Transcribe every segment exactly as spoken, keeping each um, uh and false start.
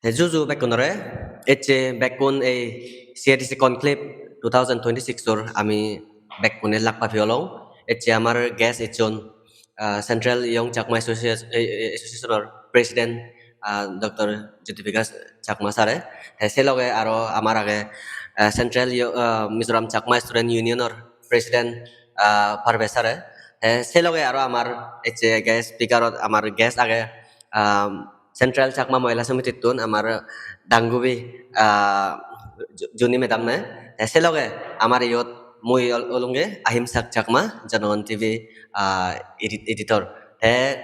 Te juju bekkunore, ecche bekkun ei C A D C Conclave two thousand twenty-six or ami bekkune lak papi olong. Ecche amar guest ecchon, ah, Central Young Chakma Association, eh, eh, Association or President, ah, Doctor Jyoti Bikash Chakma sare. Te se loge aro amar age, ah, Central Yo-, ah, Mizoram Chakma Student Union or President, ah, Parvesh sare. Te se loge aro amar ecche guest speaker ot amar guest age, ah, Central Chakma Mohila Samitittun amar dangubi, ah, Ju-, Juni madam ne. Te se loge amar iyot mui ol-, olunge Ahimsak Chakma, Jonogon T V, ah, edit-, editor. Te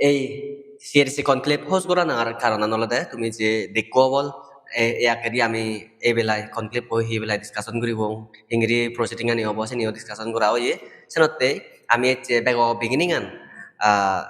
ei C A D C Conclave host goranar karonan olode tumi je dekko obol, e, e akkedi ami ei belai conclave bo hi belai discussion guribong, hingiri proceeding ani obo, seniyo discussion gora oye. Senotte ami ecche bego beginning an, ah,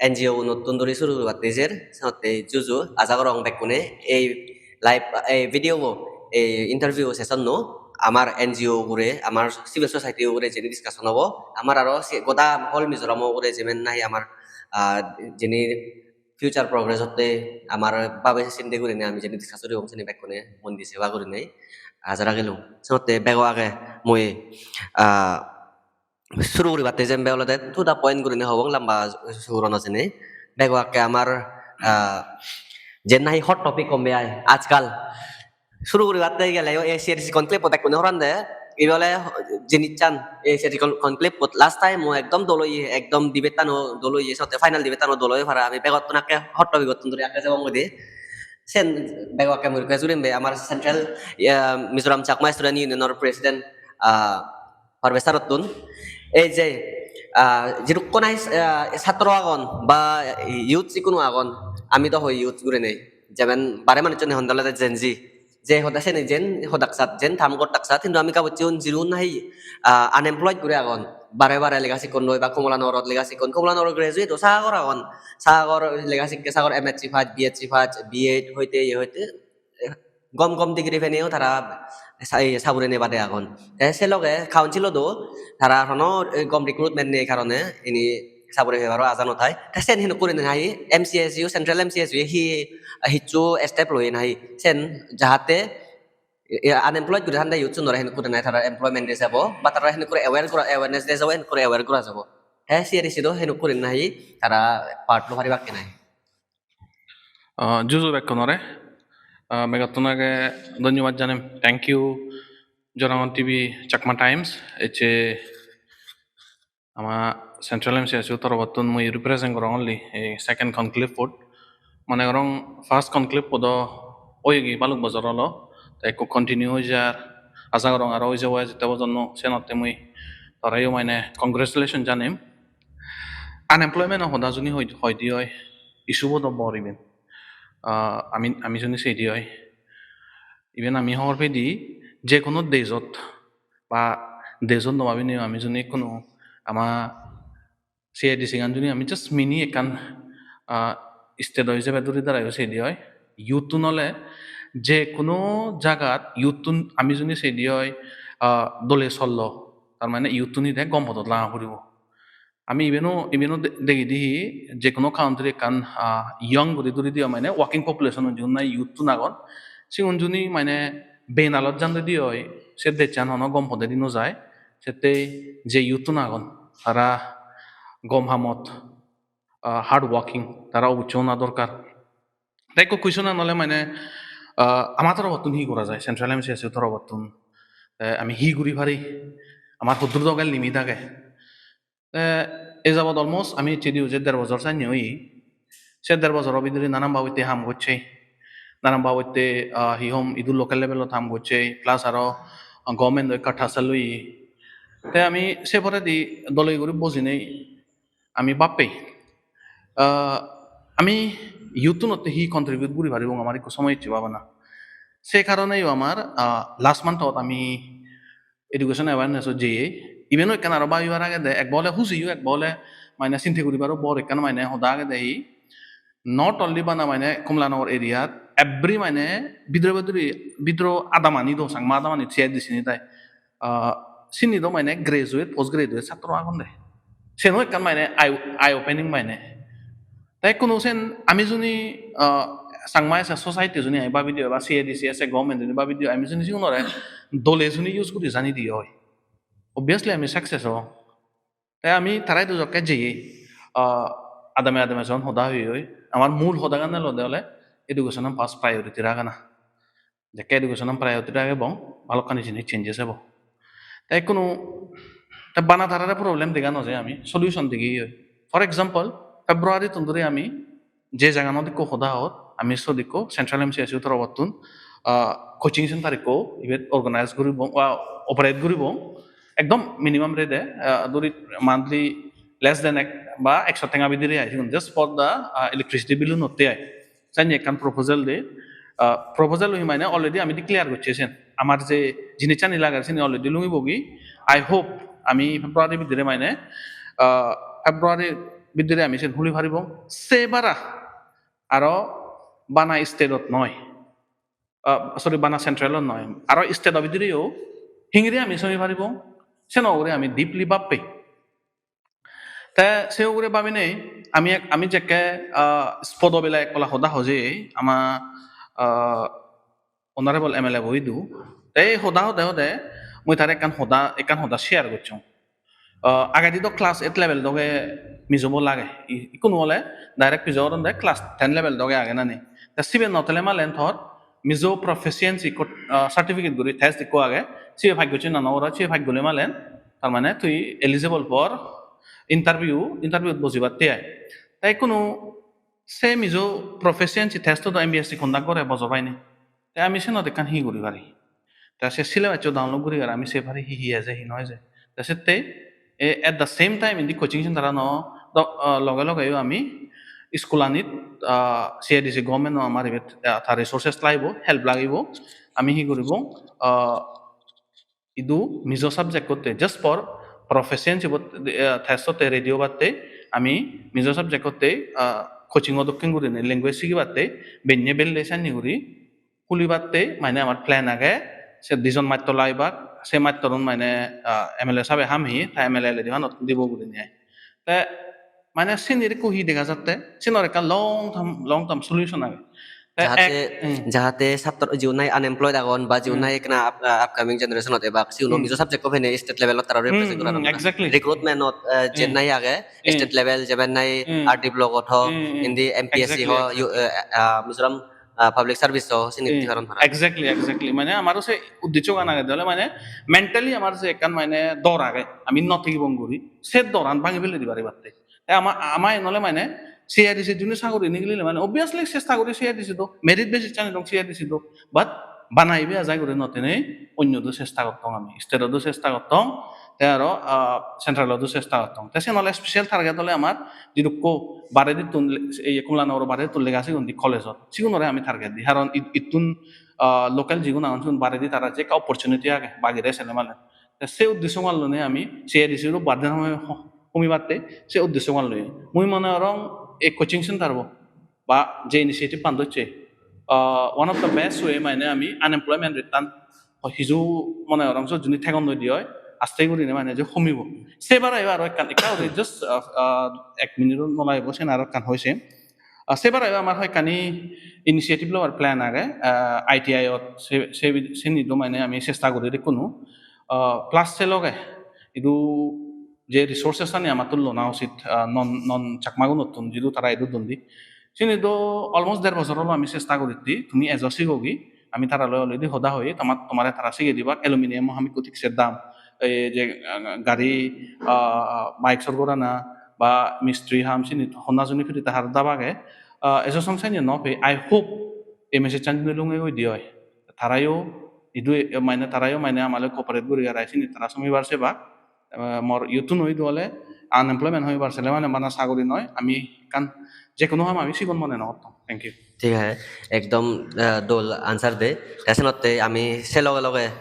N G O gunottun duri suru guribatte jer, senotte juju aja gorong bekkune ei live, ei video bo, ei interview session no amar N G O ugure, amar civil society ugure jeni discussion obo, amar aro se goda whole Mizoram ugure jemen nahi amar, ah, jeni future progress otte amar babe sinde gurinei ami jeni discuss guribong seni bekkune mon di seba gurinei aja ragilung. Senotte bego age mui, ah, suru guribatte jembe olode to the point gurinei hobong, lamba suguro no sini. Bego akke amar, ah, jen nahi hot topic kombe ai ajkal. Suru guribatte gele yo A C A D C Conclave pot ekkune horande. Ibe ole jinissan A C A D C Con-, Conclave pot last time o ekdom dol oye, ekdom debate tano dol oye, sotte final debate tano dol oye para. Ami begottun akke hot topic ottun duri akke jebong gudi. Sen bego akke mui request gurim be amar Central, ah, Mizoram Chakma Student Union or President, ah, Parvesh sir ottun. Ei je, ah, jidukkun nahi, ah, satro agon ba youth jikunu agon, ami do hoi youth gurinei. Jemon bare manuchchune honde olode Gen Z. Je hoda seni jen hodak sat, jen tam gottak sat, hintu ami gabuchchun jirun nahi, ah, unemployed guri agon. Bare bare lega sikkon loi ba Komolanagarot lega sikkon, Komolanagarot graduate o sagor agon. Sagor lega sikke sagor M S C pass, B S C pass, B Ed hoite, ye hoite, gom gom degree peneyo tara sa-, ei saburi nebade agon. Te se loge council-o do tara hono, eh, gom recruitment nei karone ini saburi pebaro aja no thai. Te sen hintu gurinei nahi M C S U, Central M C S U hi hissu step loye nahi sen jahate, eh, unemployed guri thande youth-unore hintu gurinei tara employment de jabo, ba tara hintu guri aware gora, awareness de jabo, hintu guri aware gora jabo. Te C A D C do hintu gurinei nahi tara part lo paribakke nahi. Ah, juju bekkunore, ah, begottun age dhonnobad janem. Thank you, Jonogon T V Chakma Times. Ecche ama Central M C S U torobottun mui represent gorong only ei second conclave pot. Mone gorong first conclave pot do oyegi balok bojor olo, te ekko continue oi jar. Aja gorong aro oi jabo ejette bojor no, senotte mui toreyo mane congratulation janem. Unemployment-o hoda juni hoi, hoide oi, issue-bo do bor iben. Ah, ami, ami juni seide oi, iben ami hobor pedi, je kono dejot ba dejot no babinei ami juni kono ama C A D C gan juni ami just mini ekkan, ah, state-o ijebe duri darayo seide oi, youth-un ole je kono jagat youth-un ami juni seide oi, ah, dole sollo, tar mane youth-un ide gom podot langa puribo. Ami ibeno, ibeno de-, degidi hi, je kono country ekkan, ah, young guri duri diyo, mane working population-un jigun nahi youth-un agon, sigun juni mane benalot jan duri diyo, se dejchan hono gom podedi no jai. Sette je youth-un agon, tara gom hamot, ah, hard working, tara obossoi ona dorkar. Te ekko question-an ole mane, ah, ama torobottun hi gora jai, Central M C S U torobottun? Te ami hi guri pari? Amar hoddur doge limit age? Te ei jabot almost ami ecche di uje der bojor sanne oye. Se der bojoro bidire nanan babotte ham gocche. Nanan babotte, ah, hi hom idu local level-ot ham gocche, plus aro government-o ekka tassel oye. Te ami se poredi dole guri bojinei ami bappei, ah, ami youth-unotte hi contribute guri paribong, amar ekko somoy ecche babana. Se karoneyo amar, ah, last month-ot ami education awareness-ot jeye. Iben-o ekkan aro babibar agede, ekbo ole hujiyo, ekbo ole mane sinte guribaro bor ekkan mane hoda agede hi. Not only bana mane Kamalanagar area-t, every mane bidire bidire, bidire adamani do, Changma adamani C A D C ni tai. Ah, sini do mane graduate, post graduate satro agon de. Seno ekkan mane eye, eye opening mane. Te kono sen ami juni, ah, Changma as a society juni ami babi diyo ba C A D C as a government juni babi diyo, ami juni sigunore dole juni use guri jani diyo oi, obviously ami success o. Te ami tarai dujokke jeye, ah, adame adame jon hoda hoye oi, amar mul hodagan olode ole education an first priority ragana. Jekke education an priority ragebo, balokkani jinis changes ebo. Te ikkunu, te bana tarare problem dega no jai ami, solution degi oi. For example, February tun duri ami je jaganot ikko hoda hot, ami sot ikko Central M C S U torobottun, ah, coaching center ikko ibet organize guribong, ah, operate guribong. Ekdom minimum rate e, ah, duri monthly less than ek, ba ekso tenga bidire ai, sigun just for the, ah, electricity bill unotte ai. Sani ekkan proposal de. Ah, proposal hi mane already ami declare gocche sen. Amar je jinissani lager sini already lungibogi. I hope ami February bidire mane, ah, February bidire ami sen huli paribong. Se bara aro bana state-ot noi. Ah, sorry, bana central-ot noi. Aro state-o bidireyo hingiri ami somi paribong. Seno ugure ami deeply bhabbei. Te se ugure babinei ami ek, ami jekke, ah, spodo bela ek pola hoda hoje ama, ah, honorable M L A bo idu. Te ei hoda hode hode mui tare ekkan hoda, ekkan hoda share gocchong. Ah, agedi do class eight level doge Mizobo lage. I-, ikkunu ole direct Mizo oronde class ten level doge age nani. Te sibe no tele malen thor Mizo proficiency co-, ah, certificate guri test ikko age. Sibe pass gocche na no goro, sibe pass gole malen tar mane tui eligible for interview, interview bojibatte ai. Te ikkunu se Mizo proficiency test do M B S C conduct gore bojor baine. Te ami senot ekkan hi guri pari? Te se syllabus-o download guri ar ami sei pari hi hi eje, hi no eje. Te sette, e, at the same time indi coaching center-ano do-, ah, loge loge yo ami school-anit, ah, C A D C government-o amar ibet, ah, ta resources lagibo, help lagibo. Ami hi guribong? Ah, idu Mizo subject-otte, just for proficiency bot-, eh, test-otte ready obatte, ami Mizo subject-otte, ah, coaching-o dokken gurinei language sigibatte, benne belle sanni guri hulibatte, mane amar plan age, se dijon mattor laibak, se mattorun mane, ah, M L A sabe ham hi, ta M L A ledi hanot dibo gurinei. Te mane sinir ekku hi dega jatte, sinor ekkan long term, long term solution age. Te jahate, ek, hmm. Jahate satro jiun nahi unemployed agon ba jiun, hmm, nahi ekkena up-, uh, upcoming generation-ot ebak, siuno, hmm, Mizo subject-o pene state level-ot tara, hmm, represent, hmm, gora, exactly. Recruitment-ot, uh, jen, hmm, nahi age, hmm, state level, jeben nahi, hmm, R D block-ot ho, hmm, hmm, indi M P S C, exactly, ho, exactly. You, uh, uh, Mizoram, uh, public service ho, sini, hmm, di paron para. Exactly, exactly. Mane amaro se uddeshogan agede ole mane mentally amar se ekkan mane dor age, ami no thigibong guri, se doran bhangi fele di paribatte. Te ama, ama enole mane C A D C-r juni sagori nigilile mane obviously chesta guri C A D C do, merit basis-ani dong C A D C do, but bana ibe ajai guri no tenei onyo do chesta gottong ami, state-o do chesta gottong, te aro, ah, central-o do chesta gottong. Te siyen ole special target ole amar jidukko baredittun le-, ei Kamalanagar baredittun lega sigun di college-ot, sigunore ami target di. Karon it-, ittun, ah, local jigun agon sigun baredi tara je ekka opportunity age bagire sele male. Te se uddeshogan loinei ami C A D C-ro burden homi-, homibatte se uddeshogan loinei. Mui mone gorong ei coaching center-bo ba je initiative-an docche, ah, one of the best way mane ami unemployment rate-tan hiju mone gorong sot juni thegon noi di oi, aste gurinei mane je homibo. Se bara aro ekkan, ekka guri just, ah, ah, ek minute-o no lagibo, sen aro ekkan hoise. Ah, se bara amar hoyekkani initiative lobar plan age, ah, I T I-ot se, se, seni do mane ami chesta guri ikkunu. Ah, plus se loge idu je resources-ani amattun lona usit, ah, non, non Chakmagunottun jidu tara idu dundi. Sini do almost der bojor olo ami chesta guritte, tumi ejo sigogi, ami tara loi already hoda hoye, toma-, tomare tara sigei dibak, aluminium-o hamakkai thik se dam, ei je, ah, gari, ah, bike sor gorana, ba mistri ham sini honna joni free te har dab age, ah, ejo song sanye no pei, I hope ei message-an juni lunge goi di oi. Tarayo idu, mane tarayo mane amale cooperate guri arai sini tara somibar sebak. Eh, mor youth-un idu ole unemployment hoibar sele mane bana sagori noi, ami ekkan je hono ham ami sigon mone no gotton. Thank you. Thik age, ekdom, eh, dol answer de. Te senotte ami se loge loge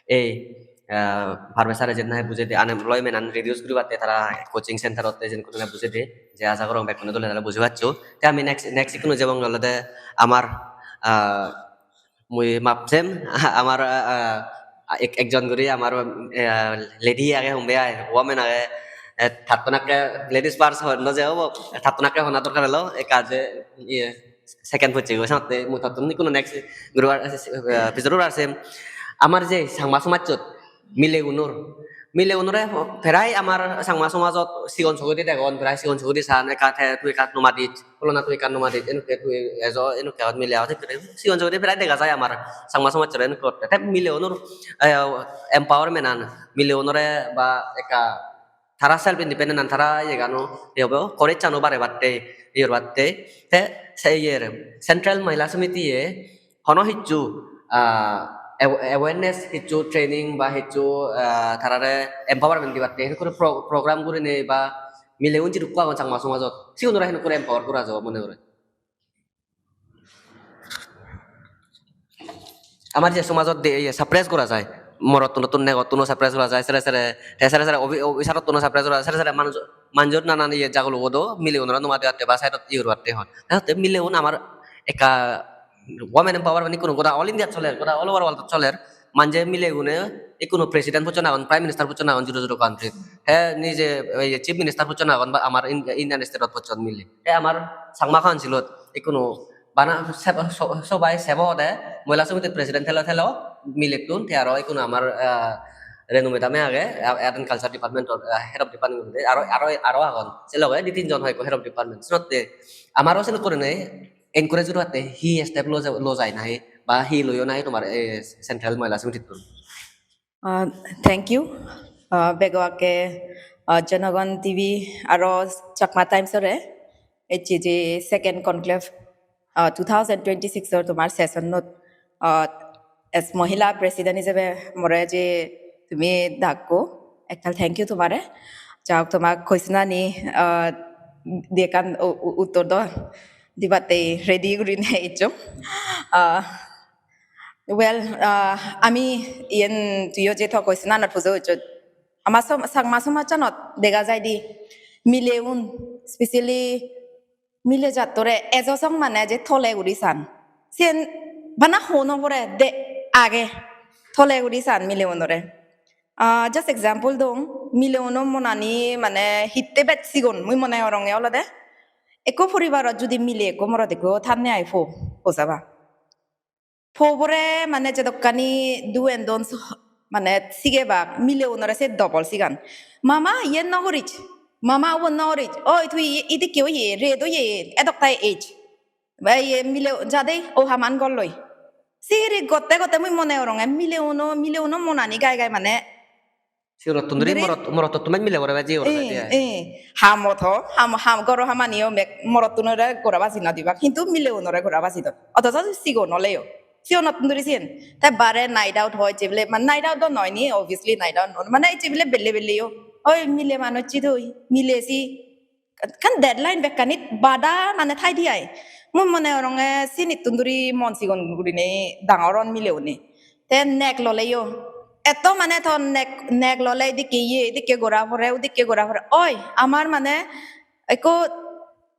ei, eh, Parvesh sir-e jen nahi bujei de unemployment-an reduce guribatte tara coaching center-otte jen gurine bujei de, je aja gorong bekkune dole dale buji paccho. Te ami next, next ikkunu jebong olode amar, ah, mui map sem, amar, ah, ah, ek-, ekjon guri amar, eh, lady age, hombe ai, woman age, eh, tattun ekke ladies first hon no je obo, tattun ekke hona dorkar elo, ekka je, iye, second pocche go, senotte mui tottun ikkuno next group ar, eh, pijor group ar sem. Amar je Changma somajot milegunor, milegunore prai amar Changma somajot sigon sogodi degon, prai sigon sogodi san, ekka te tui ekka numa dij, pholona tui ekka numa dij, enukke tui ejo, enukke agot mile agot, sigon sogodi prai dega jai amar Changma somajore enukke gotte. Te milegunor, eh, empowerment an, milegunore ba ekka tara self independent an, tara iyegano, ye hobo, courage ano barebatte, iye batte. Te se iyer Central Mahila Samiti ye hono hissu, ah, aw-, awareness hissu training ba hissu, ah, tarare empowerment dibatte, hissu guri pro-, program gurinei ba mileun jidukko agon Changma somajot, sigunore hissu guri empower gora jabo mone gore. Amar je somajot de, ye, suppress gora jai, morottunottun negottuno suppress gora jai, sere sere, te sere sere obi-, obisarottun suppress gora jai, sere sere manuj, manjor nanan ye jagulugo do mileunore numa dibatte ba side ot iye guribatte hon. Te hotte mileun amar ekka women empowerment ikkunu goda all India soler, goda all over world soler. Manje milegune ikkunu president pojjon agon, prime minister pojjon agon judo judo country. He nije, ei, chief minister pojjon agon ba amar In-, Indian state ot pojjon mile. Te amar Changma Council ot ikkunu bana seb-, so-, sobai sebo ode, Mohila Samiti president thelo thelo milettun, te aro ikkunu amar, ah, Renu madam e age, ah, Art and Culture department or, ah, head of department guri, aro, aro, aro agon. Se loge di tinjon hoi ekko head of department. Senotte amaro sen gurinei encourage guribatte hi step lo ja-, lo jai nahi, ba hi loyo nahi tomar, eh, Central Mohila Samitittun? Uh, thank you. Uh, begoakke, uh, Jonogon T V aro Chakma Times ore, ecche je second conclave, uh, two thousand twenty-six or tomar session not, uh, as Mohila President hisebe more je tumi dakko, ektal thank you tomare. Jaok, tomar question ani, uh, di ekkan u-, u-, uttor do dibatte ready gurinei ecchong. Uh, Well, ah, ami iyen tuiyo je to question anot pujo gocchot. Ama som-, Changma somajjanot dega jai di mileun, specially mile jattore ejo song mane je tole guri san. Siyen bana hon obore de age tole guri san mileunore. Ah, just example dong, mileuno monani mane hitte bej sigon, mui mone goronge olode ekko poribarot judi mile ekko morot ekko thanne ai po, po jaba. Pobore mane jedokkani do and don'ts mane sigebak, mileunore se double sigan. "Mama, iyen no goris. Mama, ubon no goris. Oi, tui i-, idikke oye, red oye, edoktai age." Ba iye mile jade o haman golloi. Siri gotte gotte mui mone goronge mileuno, mileuno monani gai gai mane Sigonottun duri Duri- morot-, morottottun bej mile gore bej iye gore bej Eh, iye. eh. Ham oto, ham, ham, goro hamaniyo mek morottunore gora baji no dibak, hintu mileunore gora baji don. Othoso sigon oleyo. Sigonottun duri siyen. Te bare night out hoi, jebile, mane night out do noi ni, obviously night out noi. Mane jebile belle belleyo. Oi, mile manuj si doi, mile si. Ekkan deadline bekkanit bada mane thai di ai. Mui mone goronge sinittun duri mon sigon gurinei dangor on mileune. Te nek loleyo. Etto mane to nek, nek lole idikke iye, idikke gora pore, udikke gora pore. Oi, amar mane ekko,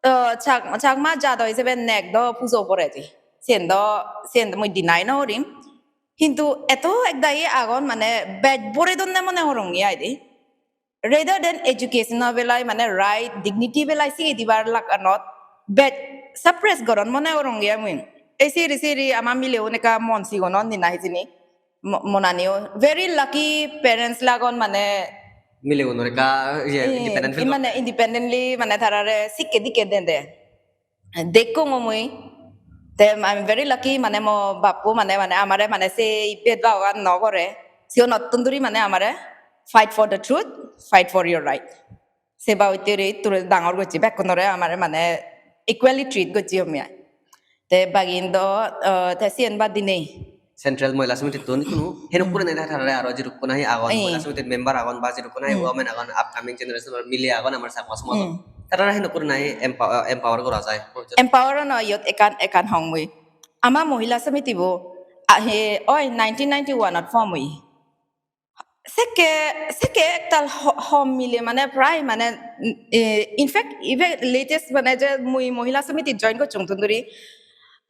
uh, Chak-, Chakma jado hisebe nek do pujo pore je. Siyen do, siyen do mui deny no gorim. Hintu etto ekdagi agon mane bej bore donne mone goronge ai de. Rather than education belai mane right dignity belai siye dibar laganot bej suppress goron mone goronge mui. Ei siri siri ama mileun ekka mon sigon on dina hijeni. Mo-, monaniyo very lucky parents lagon mane Mileunor ekka, iye, eh, independent feel mane gotton. Independently mane tarare sikke dikke dede. Dekkong mui. Te I'm very lucky, mane mo bappu mane, mane amare mane se bed bagan no gore. Sigonottun duri mane amare fight for the truth, fight for your right. Se babotte re tore dangor gocche, bekkunore amare mane equally treat gocche homme ai. Te bagin do, uh, te siyen bad dinei. Central Mohila Samitittun ikkunu henokko gurinei tarare aro jidukkun nahi agon, eh, Mohila Samitir member agon ba jidukkun nahi, hmm, women agon, upcoming generation or mile agon amar Chakma somajot. Hmm. Tarare henokko gurinei empower, empower gora jai. Empower no iyot ekkan, ekkan hong mui. Ama Mohila Samiti bo, a, he, oi nineteen ninety-one ot form oye. Sekke, sekke ektal ho-, hom mile mane prai mane, eh, in fact, even latest mane je mui Mohila Samiti join gocchong tun duri,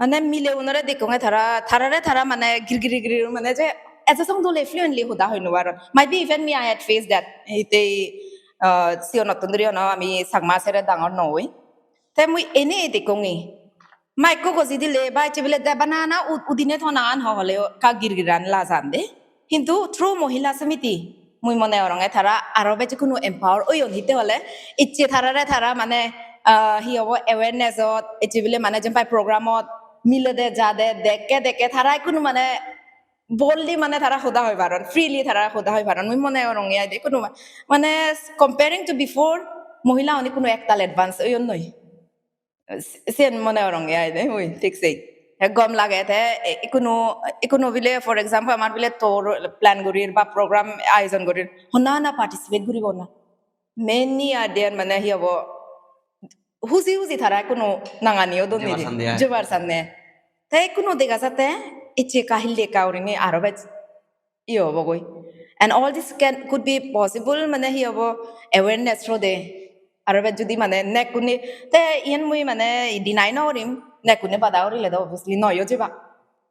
mane mileunore dekkonge tara, tarare tara mane gir gir gir gir mane je ejo song dole fluently hoda hoi no paron. Might be even me, I had faced that. Hittei, ah, sigonottun duri ono ami Chakma sere dangor no oi. Te mui ene dekkonge. Maikko goji dile ba ecche bile de banana ud-, udine tonan ho hole ka girgiran lajan de. Hintu through Mohila Samiti, mui mone oronge tara aro bej kunu empower oyon hitte hole ecche tarare tara mane, ah, hi hobo awareness ot, ecche bile mane jempai program ot milede jade dekke dekke tara kunu mane boldly mane tara hoda hoi paron, freely tara hoda hoi paron. Mui mone oronge ai de kunu ma-, mane comparing to before, mohila oni kunu ektal advance oyon noi. S-, siyen mone oronge ai de mui, thik sei. He gom lage te, e, ikkunu, ikkunu bile, for example, amar bile tour plan gurir ba program ayojon gurir, honna honna participate guribo na. Many are there, mane hi hobo, huji huji tara ikkunu nanganiyo don nidi, jebar sande ai. Jebar sande. Te ikkunu dega jatte, ecche ekka hille ekka gurinei aro bej iye obo goi. And all this can, could be possible, mane hi obo, awareness rode. Aro bej judi mane nekkune, te iyen mui mane deny no gorim, nekkune bada gorile do obviously noyo jeba.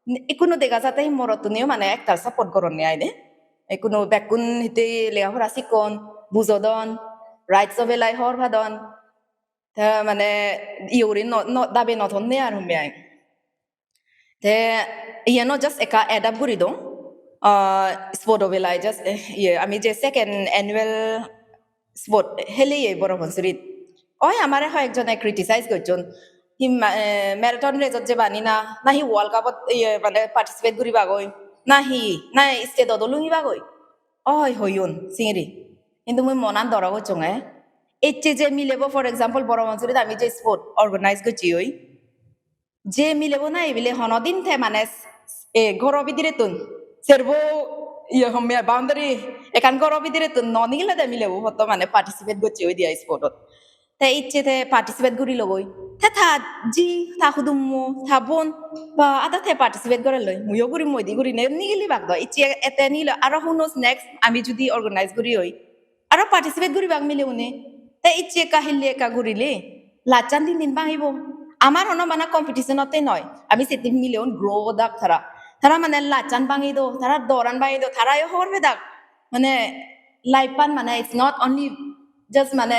Ikkunu dega jatte hi morottuneyo mane ektal support goronne ai de. Ikkunu bekkun hitte lega pora sikkon, bujodon, rights o belai hobor padon. Te mane iye guri no, no, dabe no thonne ar homme ai. Te iyeno just ekka add up guri dong. Ah, sport o belai just, eh, iye, ami je second annual sport heliye Borapansurit. Oi, amare hoyekjone criticize gocchon. Hi ma-, eh, marathon race ot jebani na, nahi World Cup ot, iye, mane participate guribagoi, nahi, nahi state ot o lungibagoi. Oi, hoyon, singiri. Hintu mui monan doro gocchonge. Ecche je milebo, for example, Borapansurit ami je sport organize gocchi oi. Je milebo nahi bile honodin te mane s-, s-, e, goro bidirettun, serbo, iye, homme boundary, ekkan goro bidirettun no nigilede milebo hotto mane participate gocche oi dia sportot. Te icche te participate guri logoi. Te ta ji, ta hudummo, ta bon, ba ada te participate gore loi. Muiyo guri moi di guri ne nigili bak do. Icche ete nilo aro who knows next ami judi organize guri oi. Aro participate guribak mileune. Te icche ekka hille ekka gurile, lachan din din bangibo. Amar hono bana competition otte noi. Ami settei mileun grow odak tara. Tara mane lachan bangi do, tara doran bangi do, tara yo hobor pedak. Mane life an mane it's not only just mane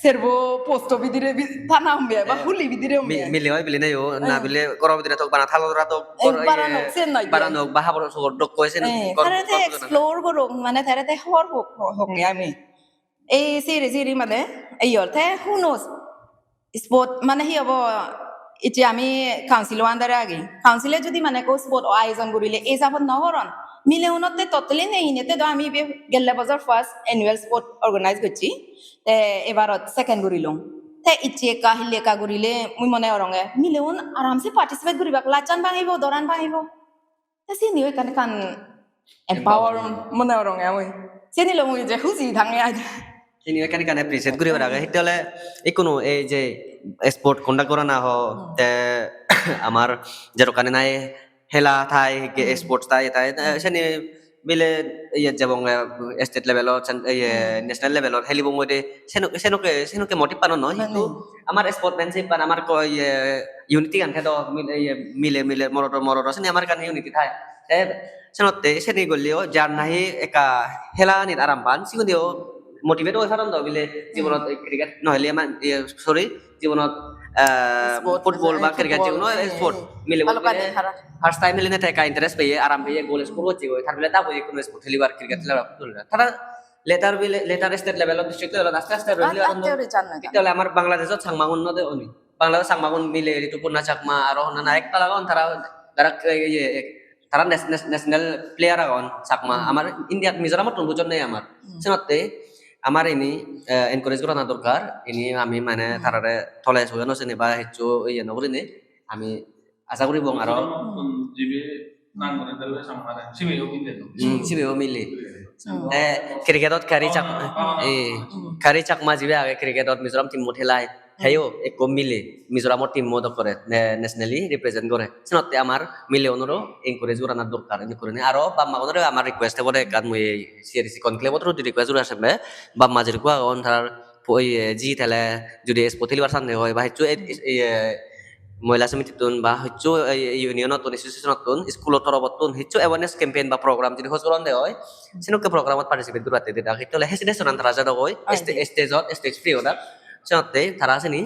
serbo post bidire bi-, tana umbe ba huli bidire umbe. Mi-, mile oi bile neyo, na bile goro bidire tok bana thalo dora tok, eh, gor-, bara iye, nok, sen noi bara nok ba habor sugor dok koi sen. Eh, gor-, tara te gor-, explore gorong, mane tara te hobor hok, hok, hok ami. Ei siri siri mane, ei yor te who knows? Sport mane hi obo? Icche ami council o under e agi. Council e jodi mane ekko sport o ayojon gurile, ei sabot no goron. Mile unotte totally nei, inete do ami ibe gelle bojor first annual sport organize gocchi. Te ebarot second gurilung. Te icche ekka hille ekka gurile mui mone oronge. Mile un aramse participate guribak, lachan bangibo, doran bangibo. Te siniyo ekkan ekkan empower mone oronge mui. Sini lo mui je huji thange ai. Sini ekkan ekkan appreciate guribar age. Hitte ole ikkunu ei je sport conduct gorana ho, te amar jedokkani nahi hela thai, hikke sports thai, thai, eh, sini bile iye jebong, eh, state level ot, cen-, iye national level ot helibong goi de, seno-, senokke, senokke motive pano noi, hintu amar sportsmanship ban amar ko iye unity gan thedo, mile, iye mile, mile, morodo, morodo, sini amar ekkan unity thai. Te senotte seni golleyo jar nahi ekka hela anit aram pan, sigundiyo motivate oi paron do bile jibonot cricket nohile ama, iye, sorry, jibonot, ah, sport, football ba cricket, football, jekono sport mile balokkani bile hara. First time miline te ekka interest peye, aram peye, goal score gocche goi, tar bile ta boi ekko sport helibar, cricket helibar, football helibar. Tara later bile, later state level, district level, aste aste roi helibar. Aste aste roi jan na jan. Itte ole amar Bangladeshot Changmagun no de oni. Bangladeshot Changmagun mile, Rituparna Chakma, aro honna na ektal agon, tara, tara, iye, tara nas-, nas-, national player agon Chakma. Amar India-t Mizoramottun bujon nei amar. Senotte amar ini, eh, encourage gorana dorkar. Ini ami mane tarare tole soyo no sini ba hissu iye no gurinei ami aja guribong aro. Mizoramottun jibe nang guri dele samare, sibeyo mile do. Hmm, sibeyo mile. Te cricket-ot Kari Chak-, eh, Kari Chakma jibe age cricket-ot Mizoram team-ot helai. Heyo ekko mile Mizoramor team-ot okkore, ne-, nationally represent gore. Senotte amar mile unore encourage gorana dorkar, encourage gurinei. Aro bap ma gunore amar request ebode ekkan, mui C R C conclave-o through-di request guri asem be, bap ma jerikko agon, tarar po-, iye, ji tele judi sport helibar sande oi ba hissu e-, iye, Mohila Samitittun ba hissu, iye, union-ottun, association-ottun, school-o torobottun hissu awareness campaign ba program judi host goronde oi, senokke program-ot participate guribatte didak. Hitte ole hesitation-an tara jadok oi, sta-, stage-ot, stage fear odak. Senotte tara sini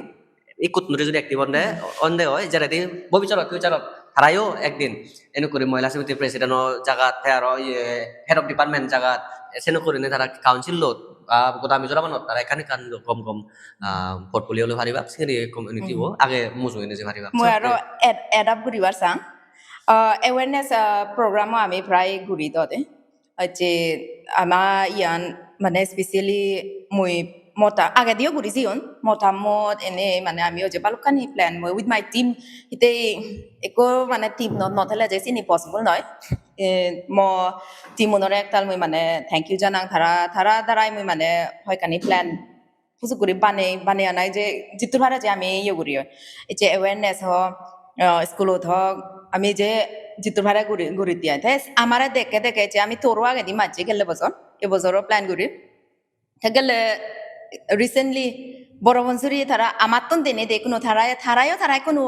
Ikkut nuri jodi active onde, onde oi, jeredi bobissorot, future-ot tarayo ekdin enuk guri Mohila Samiti president-o jagat, te aro iye head of department jagat, senuk gurinei tara council-ot, ah, goda Mizoram-anot tara ekkan ekkan gom gom, ah, portfolio loi paribak, singiri community-bo age mujunge neje paribak. Mui aro add, add up guribar sang. Ah, awareness, ah, program-o ami prai guri dode. Hocche ama iyan mane specially mui mota-, agediyo guri jeyon, motamot ene mane ami hocche balokkani plan mui with my team, hittei ekko mane team no, no thele je sini possible noi. Eh, mo team unore ektal mui mane thank you janang, tara, tara darai mui mane hoyekkani plan hujuk guri banei, banei anai je jittur pare je ami iye guri oi. Ei je awareness ho, ah, school-ot ho, ami je jittur pare guri, guri di ai. Te amare dekke dekke je ami toro agedi majje gelle bojor, e bojoro plan guri. Te gelle recently Boro Pansuri tara amattun dene de kuno tara, tarayo tara kuno,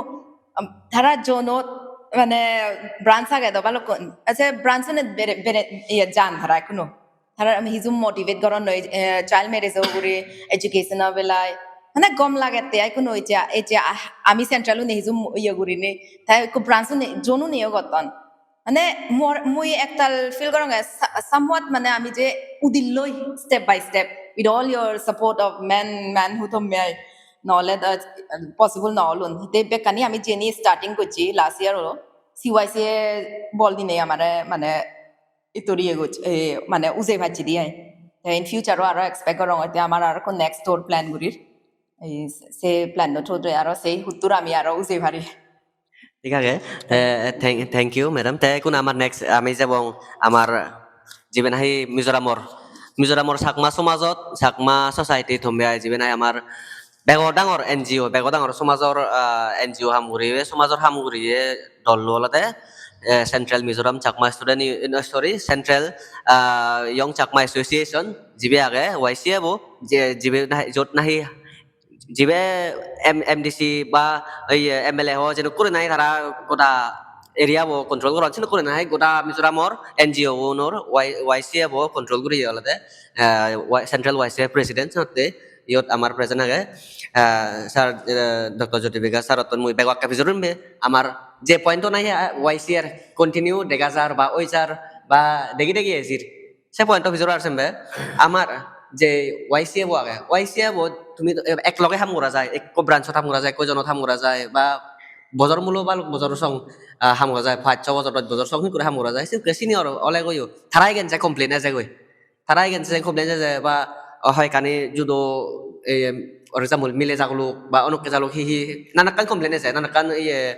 um, tara zonot mane branch age do balokkun. Ase branch-une bere, bere, iye jan tara kuno. Tara ami hiju motivate goron noi, eh, child marriage-o ugure, education-o belai. Mane gom lagette ai kuno ecche, ecche, ah, ami central-une hiju mo-, iye gurinei, te ekko branch-une, zone-une-o gotton. Mane mor-, mui ektal feel goronge sa-, somewhat mane ami je udilloi step by step with all your support of man, manhood of me, nole da possible no olun. Te bekkani ami jeni starting gocchi last year olo, C Y C A bol dinei amare mane ittur iye gocche, eh, mane ujei pacchedi ai. Te in future-o aro expect gorong, te amar aro ekko next door plan gurir. Ei se plan-o through-de aro sei huttur ami aro ujei pari. Thik age. Te thank, thank you, madam. Te ikkun amar next ami jebong amar jibe nahi Mizoramor, Mizoramor Chakma somajot, Chakma society-t hombe ai jibe nahi amar bego dangor N G O, bego dangor somajor, ah, N G O ham guriye, somajor ham guriye dol-lo olode, eh, Central Mizoram Chakma Student U-, no, sorry, Central, ah, Young Chakma Association, jibe age Y C A bo, je, jibe nahi, jot nahi, jibe M-, M D C ba, iye, M L A ho, jenok guri nahi tara goda area bo control goron, senok guri nahi goda Mizoramor N G O gunor Y-, Y C A bo control guriye olode, eh, Y-, Central Y C A President senotte. Iyot amar present age, ah, sir, eh, Doctor Jyoti Bikash sir-ottun mui bego akke pijor gurim be, amar je point-o nahi, ah, Y C A-r continue dega jar ba oi jar ba degi degi ejir, se point-o pijor ar sembe, amar je Y C A bo age, Y C A bo tumi to ek loge ham gora jai, ekko branch-ot ham gora jai, ekko zone-ot ham gora jai, ba bojor mulo balok bojor song, ah, ham gora jai, pach so bojor, doch bojor song hi guri ham gora jai, se senior oleg oyo, tara against-e complain ejegoi. Tara against-e complain eje ba, o, hoyekkani judo, em, for example, mile jaguluk ba onokke jaguluk hi hi nanakkan complain eje, nanakkan iye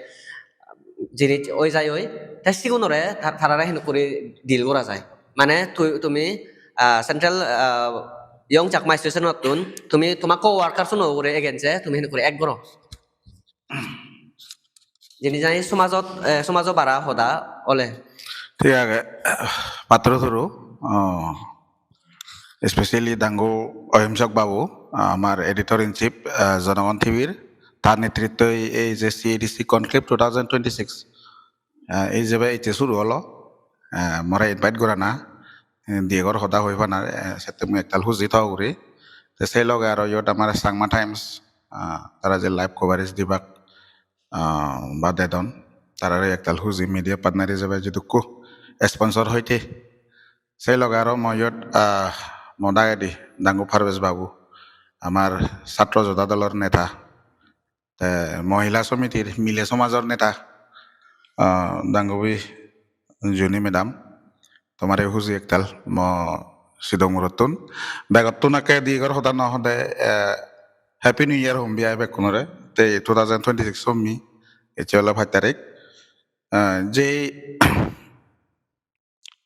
jinis oi jai oi. Te sigunore ta-, tarare hinuk guri deal gora jai. Mane tu-, tumi, ah, Central, ah, Young Chakma Association-ottun tumi toma co-worker-uno ugure against-e tumi hinuk guri act goro. Jeni jani somajot, eh, somajo bara hoda ole. Thik age, patturu turu, oh, especially dangu Ohimsok babu, amar editor in chief, eh, Jonogon T V-r, tar netrittoi ei je C A D C conclave two thousand twenty-six, eh, ei jebe ecche suru olo, eh, more invite gorana, eh, diye gor hoda hoi panar, eh, sette mui ektal huji tho guri. Te sei loge aro iyot amar Changma Times, ah, tara je live coverage dibak, ah, ba dedon, tarare ektal huji, media partner ijebe jidukku sponsor hoite. Sei loge aro mo iyot, ah, mo dagedi dangu Parvesh babu, amar satro joda dolor neta, te mohila somitir mile somajor neta, ah, dangubi Juni madam, tomare huji ektal mo sidong urottun. Begottun ekke di gor hoda no hode, eh, Happy New Year hombi ai bekkunore. Te two thousand twenty-six hombi, ecche ole pach tarik. Eh, je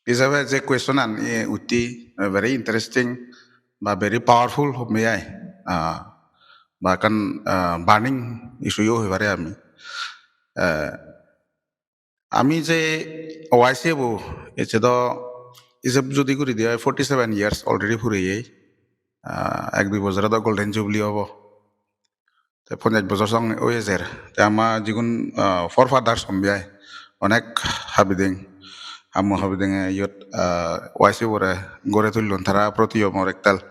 ijebe je question an, eh, utti, eh, very interesting ba very powerful hombi ai. Ah, ba ekkan, ah, burning issue-o hoi pare ami. Eh, Ami je Y C A bo, ecche do ijeb judi guri de oi, forty seven years already pureye. Ah, ek dui bojore do Golden Jubilee obo. Te ponjash bojor song oi ejer. Te ama jigun, ah, forefathers hombi ai, onek habideng, ammu habidenge iyot, ah, Y C A bore gori tullon, tara proti o mor ektal,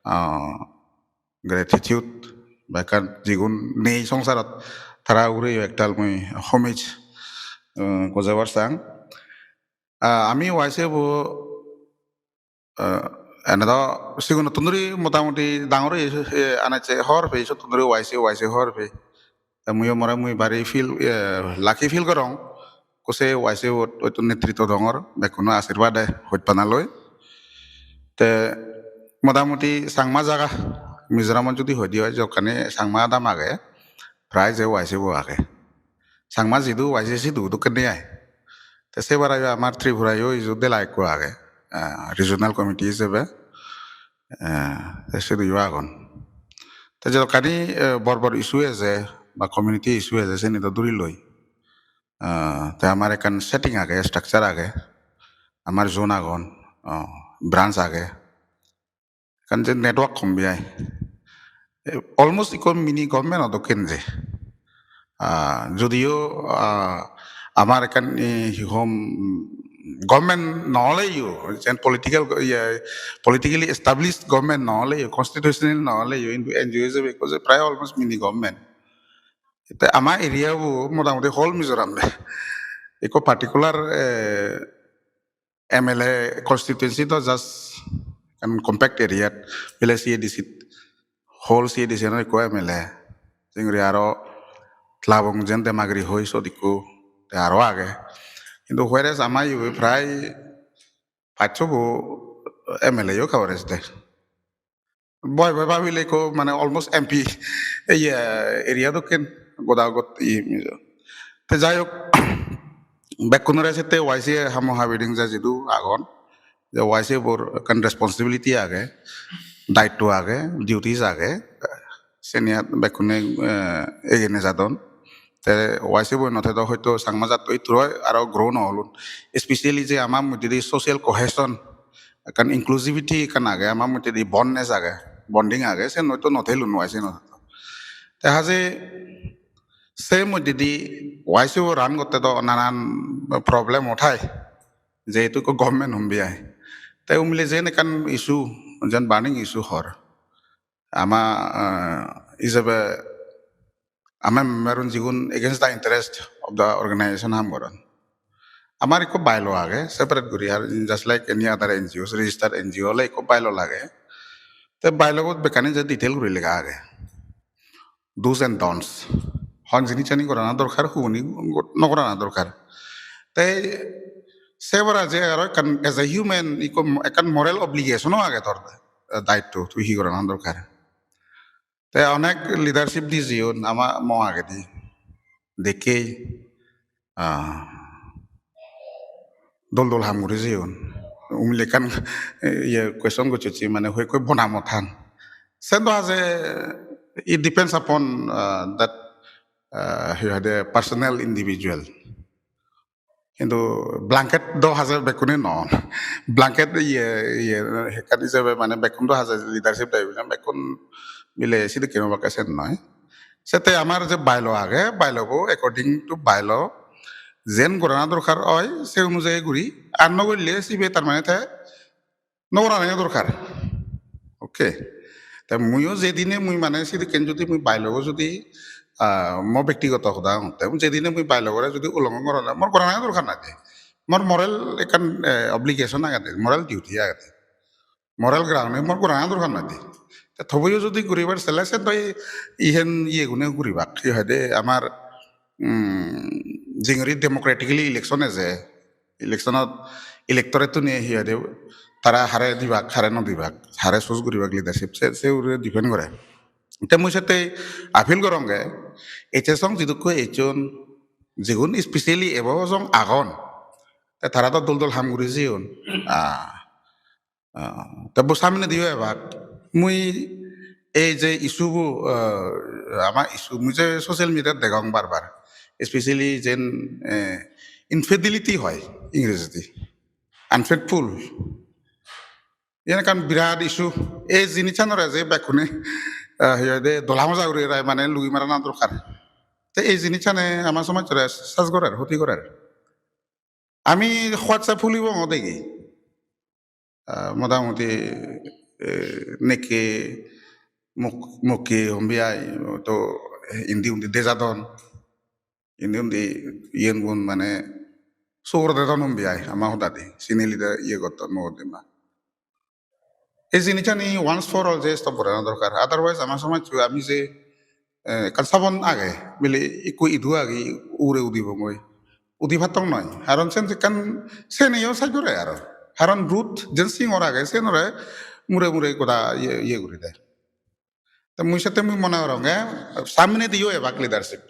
ah, gratitude. Bekkan jigun nei songsarot, tara ugureyo ektal mui homage, eh, gojebar sang. Ah, ami Y C F bo, eh, ene do sigunottun duri motamuti dangor oye, eh, anacche hor pei, sottun duri Y C, Y C hor pei. Te muiyo more mui bari feel, eh, lucky feel gorong. Kuse Y C bot hoito netritto dongor, bekkuno ashirbade hojpana loi. Te motamuti Changma jaga, Mizoramot judi hoide oi, jokkani Changma adam age, prai je Y C bo age. Changma jidu Y C sidu dokken nei ai. Te sebar ayo amar Tripura yo ijo dela ekko age, ah, regional committee hisebe. Eh, te sidu yo agon. Te jokkani, eh, bor bor issue eje ba community issue eje, seni do duri loi. Ah, te amar ekkan setting age, structure age, amar zone agon, oh, branch age. Ekkan je network hom bi ai. Eh, almost ikko mini government o dokken je. Ah, jodio, ah, amar ekkan, eh, hi hom, government no oleyo, jen political, iye, politically established government no oleyo, constitutional no oleyo, hintu N G O hisebe ekko je prai almost mini government. Te ama area bo motamuti whole Mizoram de. Ekko particular, eh, M L A constituency do just an compact area, bile C A D C, whole C A D C no ekko M L A. Singri aro Tlabong jen Demagiri hoi sot ekko, te aro age. Hintu whereas ama ibe prai pachcho bo M L A yo coverage de. Boi boi babile ekko mane almost M P, iye, area dokken goda got iye. Te jai hok, bekkunore sette Y C A hamo habiding ja jidu agon, je Y C A bor ekkan responsibility age, daitto age, duties age, seni ar bekkune, eh, egene jadon. Te Y C A bo no te do hoito Changma jatto ittu oi aro grow no olun. Especially je ama moddedi social cohesion, ekkan inclusivity ekkan age, ama moddedi oneness age, bonding age, sen hoito no thelun Y C A no. Te haje se moddedi Y C A bo run gotte do nanan problem uthai, jehetu ekko government humbi ai. Te umile jen ekkan issue, jen burning issue hor. Ama, eh, ijebe ama member un jigun against the interest of the organization ham goron. Amar ekko bylaw age, separate guri, ar just like any other N G Os, registered N G O ole ekko bylaw lage. Te bylaw got bekkani je detail guri lega age. Do's and don'ts. Hon jinissani gorana dorkar, huni go-, no gorana dorkar. Te se bara je aro ekkan as a human, ikko mo-, ekkan moral obligation o age tor, eh, daitto, tui hi gorana dorkar. Te onek leadership di jeyon ama mo agedi. Dekkei, ah, dol dol ham guri jeyon. Umile ekkan, eh, iye question gocchocche, mane hoi hoi bonamo than. Sen do haje, it depends upon, ah, that, ah, hi hoide personal individual. Hintu blanket do haje bekkune non. Blanket iye, iye, ekkan ijebe mane bekkun do haje leadership dai bile bekkun mile sidikke obakke sen noi. Sette amar je bylaw age, bylaw bo according to bylaw jen gorana dorkar oi, se onujayi guri, ar no golle sibe tar mane te no gorana dorkar. Okay. Te muiyo jedine mui mane sidikken judi mui bylaw bo judi, ah, mo bektigoto hoda hongotte, jedine mui bylaw bore judi ulonghon gorana, mor gorana dorkar nei de. Mor moral ekkan, eh, obligation agede, moral duty agede. Moral ground-e mor gorana dorkar nei de. Te tobuyo judi guribar sele se do i-, iyen iye gune guribak. Hi hoide amar, mm, jingiri democratically election eje, election-ot electorate-tune hi hoide tara hare dibak, hare no dibak, hare choose guribak leadership, se, se ugure depend gore. Te mui sette appeal goronge, H S song jidukko ejjon, jigun specially ebo song agon, te tara do dol dol ham guri jeyon. Ah, ah, te bo samne diyo ebak. Mui ei je issue bo, ah, ama issue, mui je social media degong bar bar, especially jen, eh, infidelity hoi Ingrejidi, unfaithful. Iyen ekkan birat issue. Ei jinissanore je bekkune, ah, hi hoide, dola moja guri rai mane lugi marana dorkar. Te ei jinissane ama somajjore sas gorer, hoti gorer. Ami WhatsApp hulibong degi. Ah, motamuti, eh, nekke muk-, mukki hombi ai, to indi undi dejadon, indi undi iyen gun mane sugor dedon hombi ai, ama hodadi, sinili de iye gotton Mogodima. Ei jinissani once for all je stop gorana dorkar. Otherwise, ama somajcho ami je, eh, ekkan sabon age, bile ikko idu age, ure udibongoi. Udi pattong noi. Karon sen ekkan, seniyo saj gore aro. Karon root jen singor age, senore mure mure goda iye, iye guri de. Te mui sette mui mone gorong, eh, samne diyo ebak leadership.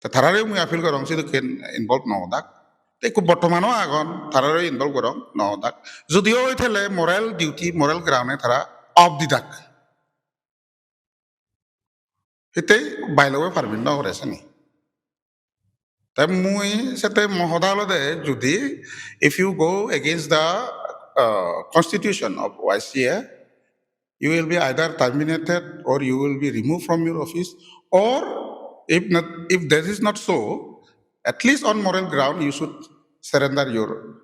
Te tarare mui appeal gorong, sidokken involve no odak. Te ikko bortomano agon, tarare involve gorong, no odak. Judiyo oi thele moral duty, moral ground-e tara off didak. Hittei bylaw-e permit no gore seni. Te mui sette mo hoda olode, judi if you go against the, uh, constitution of Y C A, you will be either terminated or you will be removed from your office, or if not, if that is not so, at least on moral ground, you should surrender your,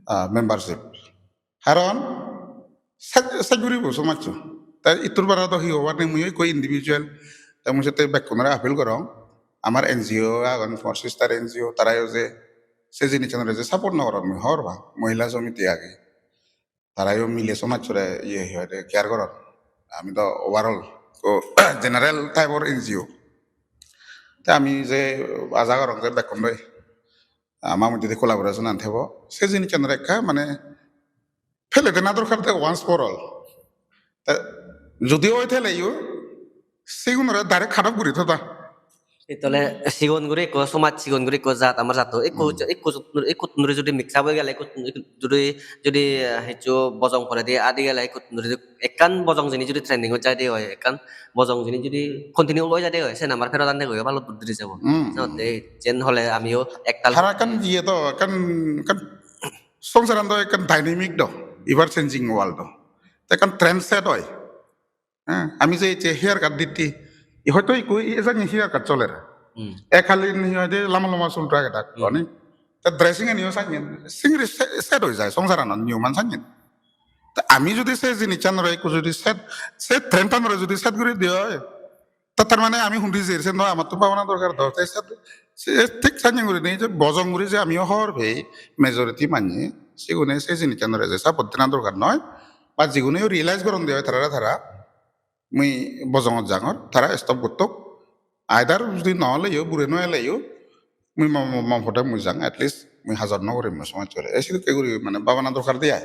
uh, membership. Karon sej, sej guribo somajcho. Te ittur bara do hi hobar nei, mui ikko individual. Te mui sette bekkunore appeal gorong. Amar N G O agon, for sister N G O, tarayo je se jinissanore je support no goron mui hobor pang. Mohila somiti age. Tarayo mile somajchore iye hi hoide care goron. Ami do overall, to general type-or N G O. Te ami je aja gorong je bekkun loi ama moddedi collaboration an thebo, se jinissanore ekka mane phele dena dorkar de once for all. Te judi oi theleyo, sigunore direct cut off guri thoda. Itole sigon guri ekko somaj, sigon guri ekko jat, amar jatto ekko, hmm, ekko, ekko nuri judi mix up oi gele, ekko judi, judi, eh, hissu bojong poredi adi gele, ekko nuri ekkan bojong jinis judi trending oi jaide oi, ekkan bojong jinis judi continue oi jaide oi, sen amar pherot ande goi bhalok dur diri jabo. Hmm. Senotte jen hole amiyo ektal. Tara ekkan iye do, ekkan, ekkan songsaran do ekkan dynamic do, ever changing world do. Te ekkan trend set oi. Heh, ami je, je hair cut ditti, i hoyto ikko i ejani hair cut soler. Hmm. Ek halin hi hoide lamba lamba sul rage dak, hmm, oni. Te dressing aniyo sanyen, singri se-, set oi jai, songsaranot niyoman sanyen. Te ami judi se jinissanore ikko judi set, se trend-anore judi set guri diye oi, ta tar mane ami hundi jer, sen do amattun babana dorkar do. Te set, se thik sanyen gurinei je bojong guri je amiyo hobor pei, majority manye, sigune se jinissanore je support dena dorkar noi. Ba jigune realize goron de oi tarare tara, mui bojongot jangor, tara stop gottok. Either judi no oleyo, bure no eleyo, mui mo, mo, mo pode mui jang, at least mui hajor no gorim mui somajjore. Ei sedokke guri mane babana dorkar de ai.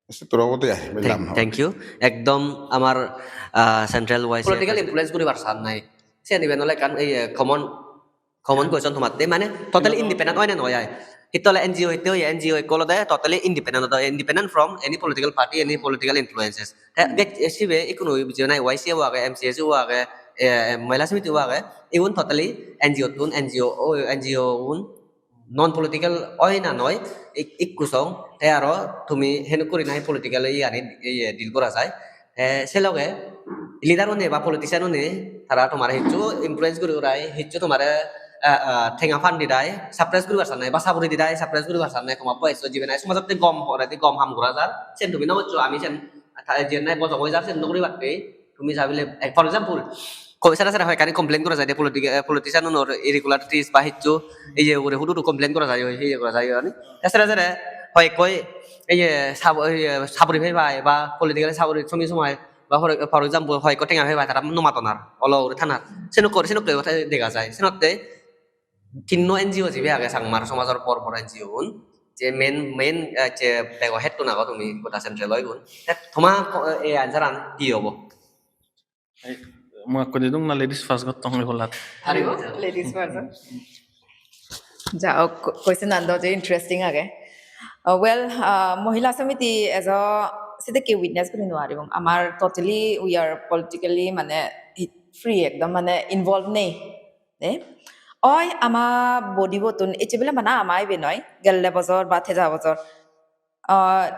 Ei sedokke obode ai, thank, bellam no. Thank you. Ekdom amar, ah, central Y C A political influence guribar san nai. Siyan iben ole ekkan, ei, common, common question tomatte, mane totally independent oi na noi ai. Hitte ole N G O hitte oi, N G O ekko olode totally independent, olode independent from any political party, any political influences. Te, hmm, gej-, sibe ikkunu je nahi Y C A o age, M C S O o age, eh, Mahila Samiti o age, igun totally N G O tun, N G O o, N G O un non political oi na noi, ik-, ikku song, te aro tumi henuk guri nahi political iyani, iye, deal gora jai. Te se loge leader une ba politician une tara tomare hissu influence guri gurai, hissu tomare, ah, ah, tenga fund didai, suppress guribar sanne, ba saburi didai, suppress guribar sanne, toma boyes jibe nahi somajotte gom poredi gom ham gora jar, sen tumi no goccho, ami sen ta-, jiyen nahi bojong oi jar, sen no guribatte tumi jabile, eh, for example, ko-, sere sere hoyekkani complain gora jai de politic-, eh, politician unor irregularities ba hissu iye ugure hudu hudu complain gora jai oi, iye gora jai oi, ani. Te sere sere hoyekkoi iye sab-, iye saburi pei pai ba political saburi somi somai ba for, for example, hoyekko tenga pei pai tara no madon ar, olo guri thanar. Senokko, senokko dega jai. Senotte tinno N G O jibe age Changmar somajor bor bor N G O un, je main, main, eh, je bego head tun ago tumi goda central oi gun. Te toma ko-, eh, answer an hi obo? Ei, mui ekko didung na ladies first gottong oi bolat. Haribo, ladies first. Ja, ok, question an do je interesting age. Uh, well, uh, Mohila Samiti ejo sedokke witness guri no paribong. Amar totally we are politically mane free, ekdom mane involved nei. Ne? Oi ama body botun ecche bile bana ama ibe noi, gelle bojor ba teja bojor. Ah,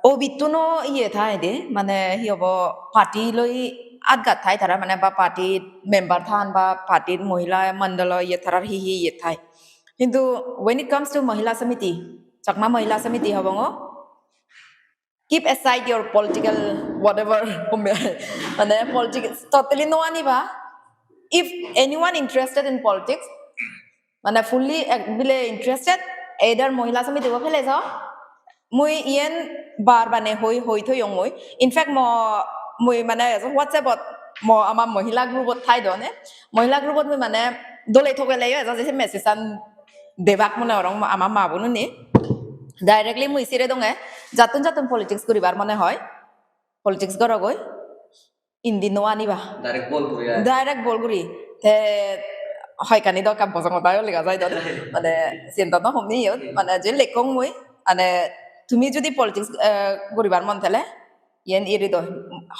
obittuno iye thai de, mane hi hobo, party loi atgat thai tara, mane ba party member than ba party mohila mandalo iye tarar hi hi iye thai. Hintu when it comes to Mahila Samiti, Chakma Mahila Samiti hobongo, keep aside your political whatever, mane politics totally no aniba. If anyone interested in politics, mane fully ek-, bile interested, either Mohila Samiti bo phele jo. Mui iyen bar bane hoi, hoi thoyong mui. In fact, mo, mui mane WhatsApp-ot mo ama Mohila group-ot thai do ne. Mohila group-ot mui mane dole thogele yo ejo je message-an debak mone orong ama ma bonuni. Directly mui sire donge, jattun jattun politics guribar mone hoi, politics gorogoi, indi no aniba. Direct bol guri ai. Direct bol guri. Te hoikkani do ekka bojong hoda yo lega jai do. Mane siyen do no hom ni iyot. Mane je lekkong mui, mane tumi judi politics, eh, guribar mon thele, iyen iri do.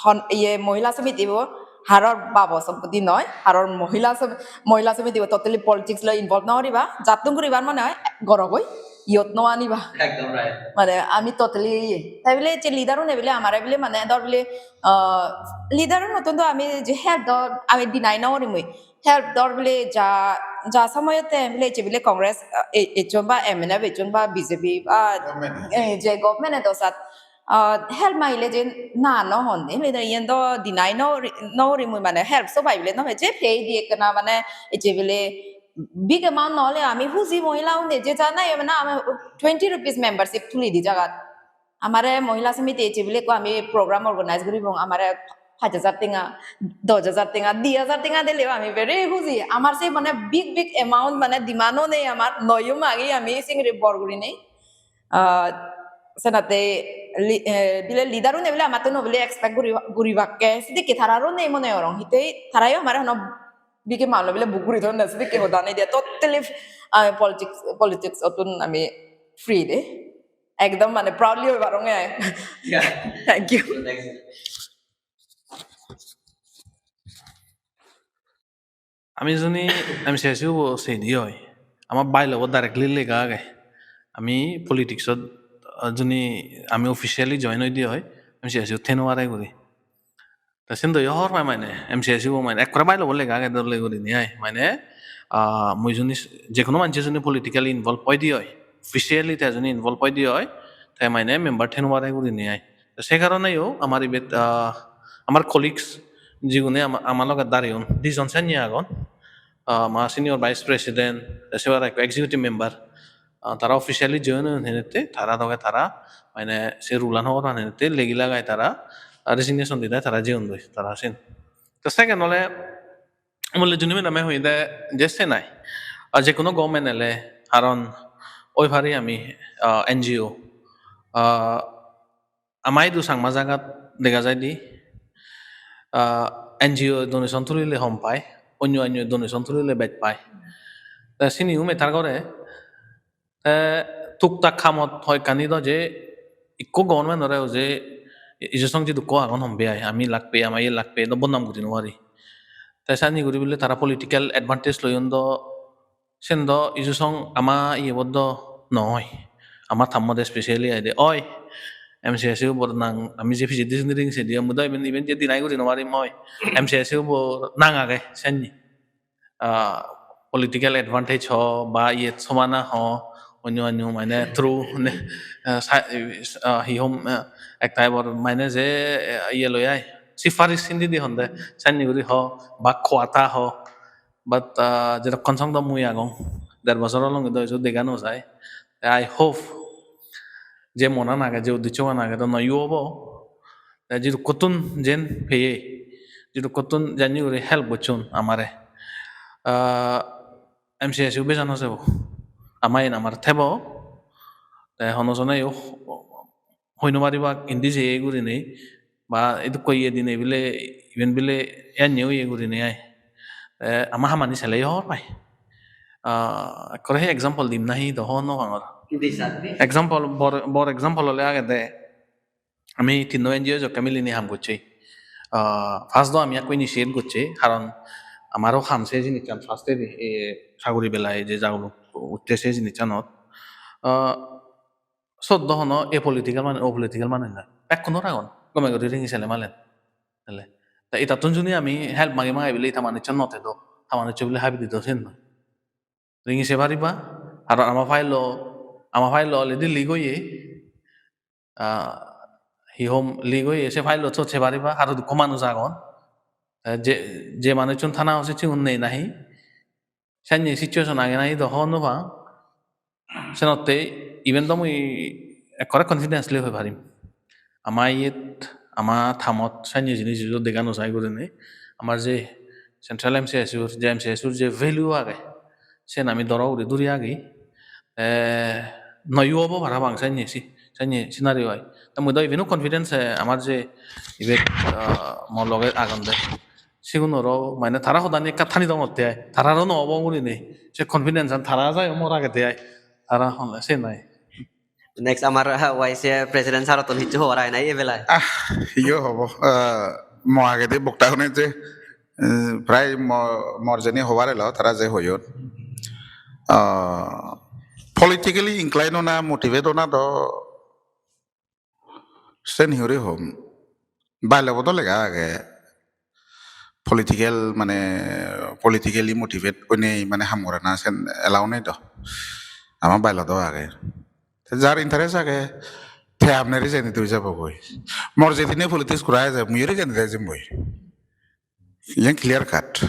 Hon, iye Mohila Samiti bo haror babo sompoti noi, haror Mohila Sam-, Mohila Samiti bo totally politics loi involve no guriba, jattun guribar mone oi, gorogoi, iyot no aniba. Ekdom right. Mane ami totally iye. Tai bile je leader une bile amare bile mane dor bile, ah, leader unottun do ami je help dor ami deny no guri mui. Help dor bile ja, ja somoyotte bile je bile Congress, ah, e-, ejjon ba M N F ejjon ba B J P ba, government, eh, je government e do sat, ah, help magile je na no hon de, bile iyen do deny no guri, no guri mui mane help so pai bile no hoi je pei di ekkena mane je bile big amount no ole ami huji Mohila une je ja na, iye mane ami twenty rupees membership tuli di jagat. Amare Mohila Samiti ecche bile ekko ami program organize guribong, amare pach hajar tenga, dos hajar tenga, di hajar tenga dile ami very huji. Amar se mane big big amount mane demand o nei amar, noyo magi ami singiri bor gurinei. Ah, senate li-, eh, bile leader une bile amattun bile expect guri-, guribakke, sidikke tararo nei mone orong. Hittei tarayo amare hono big amount bile book guri thon na, sidikke hoda nei de. Totally, ah, politics, politics ottun ami free de. Ekdom mane proudly hoi parong ai. Yeah. Thank you. Thanks. Ami juni M C S U bo seni oi, ama bylaw bo directly lega age. Ami politics ot, ah, juni ami officially join oi di oi, M C S U thenware guri. Ta sen do yo hor pai mane, M C S U bo mane, ekkore bylaw bo lega age dole gurinei ai. Mane, ah, mui juni s-, je hono manje juni politically involve oi di oi, officially te juni involve oi di oi, te mane member thenware gurinei ai. Te se karone yo amar ibet, ah, amar colleagues jigune ama, ama loge dareyon, dijon sanye agon. Ah, ama senior vice president, te se pore ekko executive member. Ah, tara officially join oyon henette, tara doge tara, mane se rule-an hobor pan henette, legi lagai tara, ah, resignation didai tara jeyon doi, tara sen. Te second ole, Umole juni madam-e hoide je se nai. Ah, je hono government ele, karon oi pari ami, ah, N G O. Ah, Ama idu Changma jagat dega jai di, ah, N G O donation tulile hom pai, onyo onyo donation tulile bej pai. Te siniyo matter gore, te tuktak hamot hoyekkani do je ikko government ore je ijusong jidukko agon hombe ai, ami lagbe, ama iye lagbe, do bodnam guri no pari. Te sani guri bile tara political advantage loyon do Sen do iju song ama iyebot do noi. Ama thammot especially aide, "Oi, M C S U bor nang, ami je pijedi sindi ring sedi, ami do iben, iben je deny guri no parim oi. M C S U bor nang age senni." Ah, political advantage ho, ba iyet somana ho, onyo onyo mane through ne, ah, sa-, ah, hi hom, ah, ekta ebor mane je, eh, iye loi ai, sifaris sindi di honde, senni guri ho, ba quota ho, But, ah, jedokkon song do mui agong, der bojor olonge do isu dega no jai. Te I hope je monan age, je uddecchogan age, do noyo obo. Te jidukkottun jen peye, jidukkottun janye guri help gocchon amare. Ah, M C S U beja no sebo, ama iyen amar thebo. Te hono jone yo hoi no paribak indi jeye gurinei, ba idukko iye dinei bile, iben bile enne oye gurinei ai. Te ama hamani sele hobor pai. Ah, ekkore he example dim nahi do hobor no pangor. Di sir, di. Example, bor, bor example ole agede, ami tinno N G O jokke milinei ham gocche. Ah, first do ami ekko initiate gocche, karon amaro ham se jinissan first e, e, saguri belai je jaguluk utte se jinissanot. Ah, Sot do hono apolitical manuj, apolitical manuj noi. Bekkunor agon. Gome guri ringi sele malen. Tale. Ta itattun juni ami help magi magi bile ita manucchun no tedo. Ta manuccho bile habi dido sen noi. Ringi se pariba. Aro ama file-o, ama file-o already leak oye. Ah, hi hom leak oye, se file-ot sot se pariba, aro dukko manuj agon. Te je, je manuchun thana O C sigun nei nahi, senne situation age nahi do hobor no pang. Senotte iben do mui ekkore confidently hoi parim. Ama iyet, ama thamot senne jinis ijo dega no jai gurinei. Amar je central M C S-or, je M C S-or je value age, sen ami doro guri duri agi. Te noyo obo parapang senne si-, senne scenario ai. Te mui do ibeno confidence, eh, amar je ibet, ah, mo loge agonde, sigunoro mane tara hodani ekka thani dongotte ai. Tararo no obo gurinei. Se confidence-an tara jai mor agede ai. Tara hon-, se nai. Next amar, ah, Y C A president sir-ottun hissu hobar age nai ebelai? Ah, iyo hobo. Ah, mo agedi bokta hune je, eh, prai mo-, mor jeni hobar elo, tara je hoyon. Ah, politically inclined ona, motivate ona do sen hi guri hom. Bylaw-bot do lega age. Political, mane, politically motivate oinei, mane, ham gorana sen allow nei do. Ama bylaw-ot do age. Te jar interest age, te amne resign di jabo goi. Mor jedine politics gora eje, mui resign di jim goi. Iyen clear cut.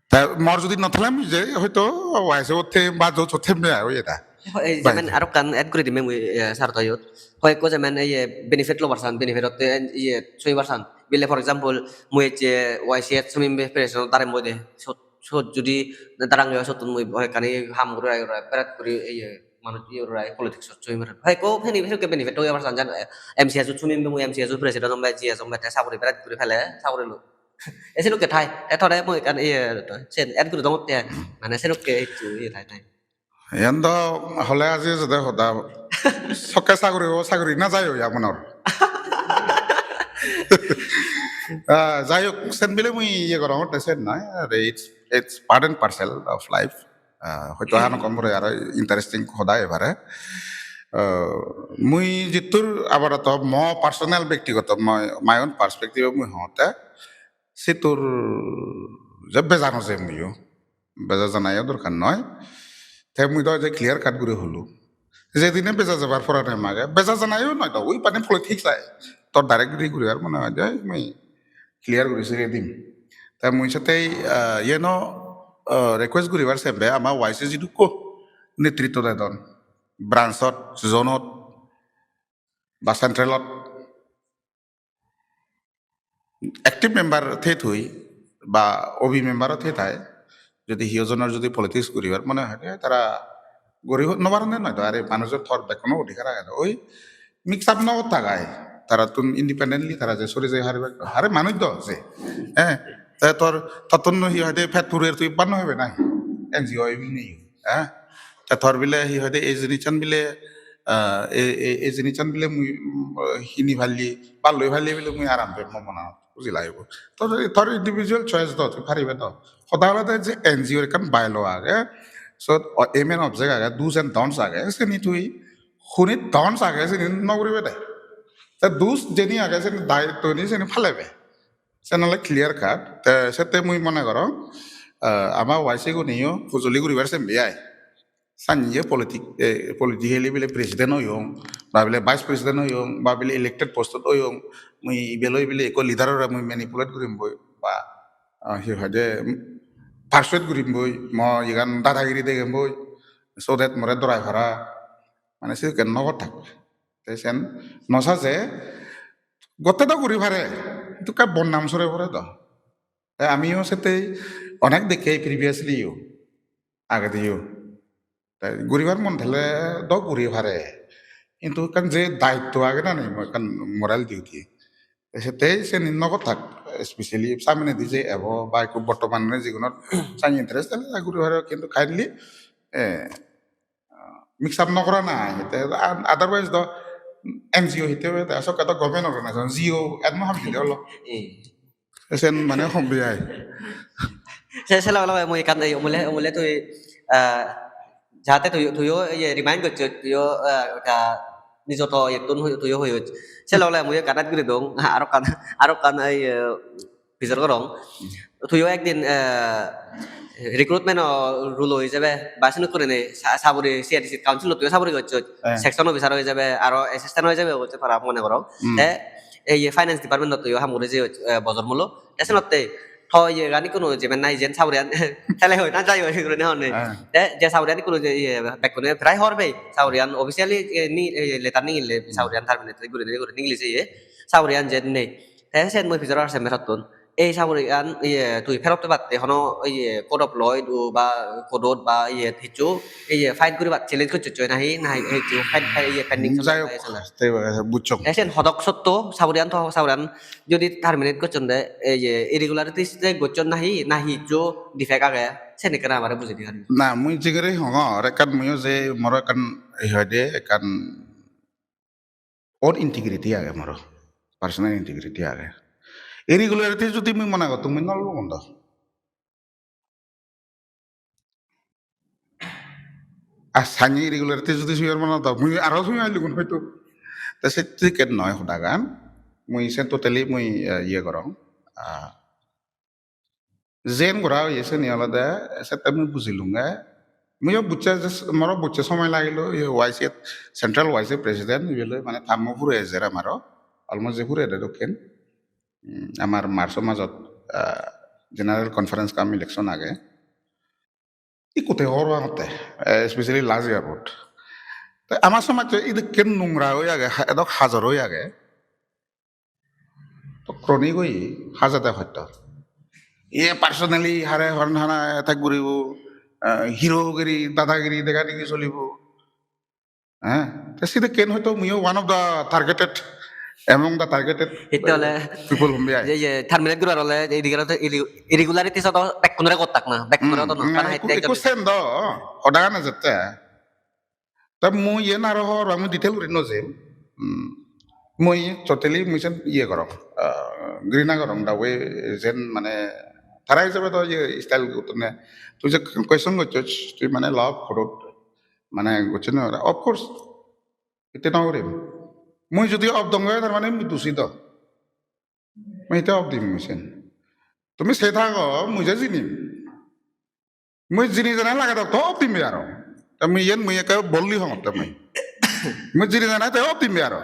Ta mor jodi no thalam je hoito Y C A-t them ba jot them be oi eta. Ei, bai. Jemen aro ekkan add guri dim mui, eh, sir to iyot. Hoi ekko jemen ei, eh, benefit lobar san, benefit otte ei, eh, soibar san. Bile, for example, mui ecche Y C A-t sumim be president darem boi de. Sot, sot jodi darang yo, sottun mui hoi ekkani ham guri rai, rai, berat guri ei, eh, manuj iye guri rai, politics-ot sumim rai. Hoi ekko beni-, sedokke benefit oibar san jan, eh, M C S-ot sumim be mui M C S-ot president om be, G S om be, te saguri berat guri pele, saguri lo. E sedokke thai, e tore mui ekkan iye, sen add guri dongotte ai. Mane sedokke hissu iye thai thai. Iyan do hole aji ejede hoda. Sokke saguri o, saguri na jai o ya monor. Ah, jai hok, sen bile mui iye gorongotte sen noi. Are it's, it's part and parcel of life. Ah, hoito hanokkon pore aro interesting hoda oi pare. Ah, mui jittur abar to mo personal bektigoto my, my own perspective mui hote, sittur je bejano je muiyo. Beja janayo dorkar noi. Te mui do je clear cut guri holu. Jedine beja jabar porane mage, beja janayo noi do, ui pani politics ai. Tor direct guri guri ar mone hoy je mui clear guri sire dim. Te mui sette, ah, yeno, ah, request guribar sembe ama Y C A jidukko netritto dedon, branch-ot, zone-ot, ba central-ot, active member thei thui ba O B member-o thei thai, jodi hiyo jonor jodi politics guribar mone hoy, tara guri no paronde noi do, are manujor tor bekkuno odhikar age do. Oi mix up no tagai, tarattun independently tara je sori jai paribe do. Are manuj do je, eh, te tor, tottun hi hoide pet purer tui banno hobe nai, N G O oi bili nei, eh, te tor bile hi hoide ei jinissan bile, ah, ei, ei, ei jinissan bile mui, mm, hini palli, balloi palli bile mui aram pem mo monanot, buji laibo. Tor, tor individual choice do, tui paribe do. Hoda olode je N G O-r ekkan bylaw age, sot, o, aim and object age, do's and don'ts age, seni tui huni don'ts age, seni no guribe de. Te do's jeni age, seni daitto ni seni palebe. Sen ole clear cut. Te sette mui mone gorong, ah, ama Y C A guniyo hujuli guribar sembe ai. Sanye politic-, eh, politically bile president oyong, ba bile vice president oyong, ba bile elected post-ot oyong, mui ibe loi bile ekko leader-ore mui manipulate gurim boi, ba, ah, hi hoide, mm, persuade gurim boi, mo iyegan dadagiri degem boi, so that more dorai para, mane sedokken no gottak. Te sen no saje, gotte do guri pare, hintu ekka bonnam sore pore do. Te amiyo sette onek dekkei previously-o, agediyo. Te guribar mon thele do guri pare. Hintu ekkan je daitto age na nei, ekkan moral duty. Te sette seni no gottak, especially samenedi je ebo ba ekko bortomane jigunot sanye interest thele guri pare, hintu kindly, eh, mix up no gorana ai, te otherwise do N G O hitte hobe, te sokke do government organization, G O, etno ham dile olo. Hmm. Sen mane hobbe ai. Se, se loge loge mui ekkan, ei, umule, umule tui, ah, jahate tui, tuiyo, iye, remind gocchos, tuiyo, ah, ekka nijo to iyettun hoi-, tuiyo hoyos. Se loge loge mui ekkan add guri dong, aro ekkan, aro ekkan, iye, pijor gorong. Tuiyo ekdin, eh, recruitment o rule o hijebe ba senukkurinei sa-, saburi C A D C council o tuiyo saburi gocchoj. Eh. Section officer o hijebe aro assistant o hijebe gocche para mone gorong. Hmm. Te ei ye finance department o tuiyo ham guri jeyoj, eh, bojor mulo. Te senotte to iyegan ikkunu jeben nahi jen saburiyan tele hoi na jai hoi gurinei honne. Eh. Te je saburiyan ikkunu je iye bekkune prai hobor pei. Saburiyan officially, eh, ni, eh, letter nigille, hmm, saburiyan terminate gurinei guri nigili jeye. Saburiyan jen nei. Te sen mui pijor ar sember hottun. Ei saburiyan, iye, tui ferot pebatte hono, iye, court of law idu ba court-ot ba, iye, hissu, iye, fight guribatte challenge gocchocchoi nahi, nahi hissu fight, fight, iye, pending soler, jai hok, nahi soler? Te, eh, buchchong. Te sen hodok sotto saburiyan, to saburiyan jodi terminate gocchonde, iye, irregularities de gocchon nahi, nahi hissu defect age, sen ekkena amare bujei di pariba. Na, mui jingiri hongor, ekkan muiyo je moro ekkan, ei hoide, ekkan own integrity age moro, personal integrity age. Irregularity jodi mui mone gottung, mui no lugong do. Ar sanni irregularity jodi suibar mone do, mui aro sui ailungun hoito. Te se ticket noi hodagan, mui se totally mui, eh, iye gorong, ah, jen gora oye seni olode sette mui bujilunge. Muiyo bucche, moro bucche somoy lagilo, iye Y C A, Central Y C A president, ibe loi mane tammo pure ejer amaro, almost je pure ede dokken. Mm, amar March-o majot, ah, General Conference cum election age. Ikko te hobor pangotte, eh, especially last year-ot. Te ama somajje idokken nungra oi age, ha-, edok hajor oi age. To chronic oi hajade hoito. Iye personally hare hon hana attack guribo, eh, hero giri, dadagiri dega degi solibo. Eh, te sidokken hoito muiyo one of the targeted, among the targeted, hitte ole, eh, people hombe ai. Ye, ye, terminate guribar ole, irregular-, irre-, irregularities odo bekkunore gottak na, bekkunore odo na, hmm, karon ekku, hitte ekku ekjon sen do, hodagan ejette. Ta mui yen aro hobor pang, mui detail guri no jim. Hmm. Mui totally mui sen iye gorong, ah, grina gorong, the way jen mane tara hisabe do iye style gottonne. Tui je question gocchos, tui mane love gorot, mane gocchos na, of course, ite no gurim. Mui jodi off dong oi, tar mane mui dusi do. Mui ite off dim mui sen. Tumi se thago, mui je jinim. Mui jini jana lage dok, to off dim aro. Ta mui yen mui ekka bolli hongotte mui. Mui jini jana te off dim aro.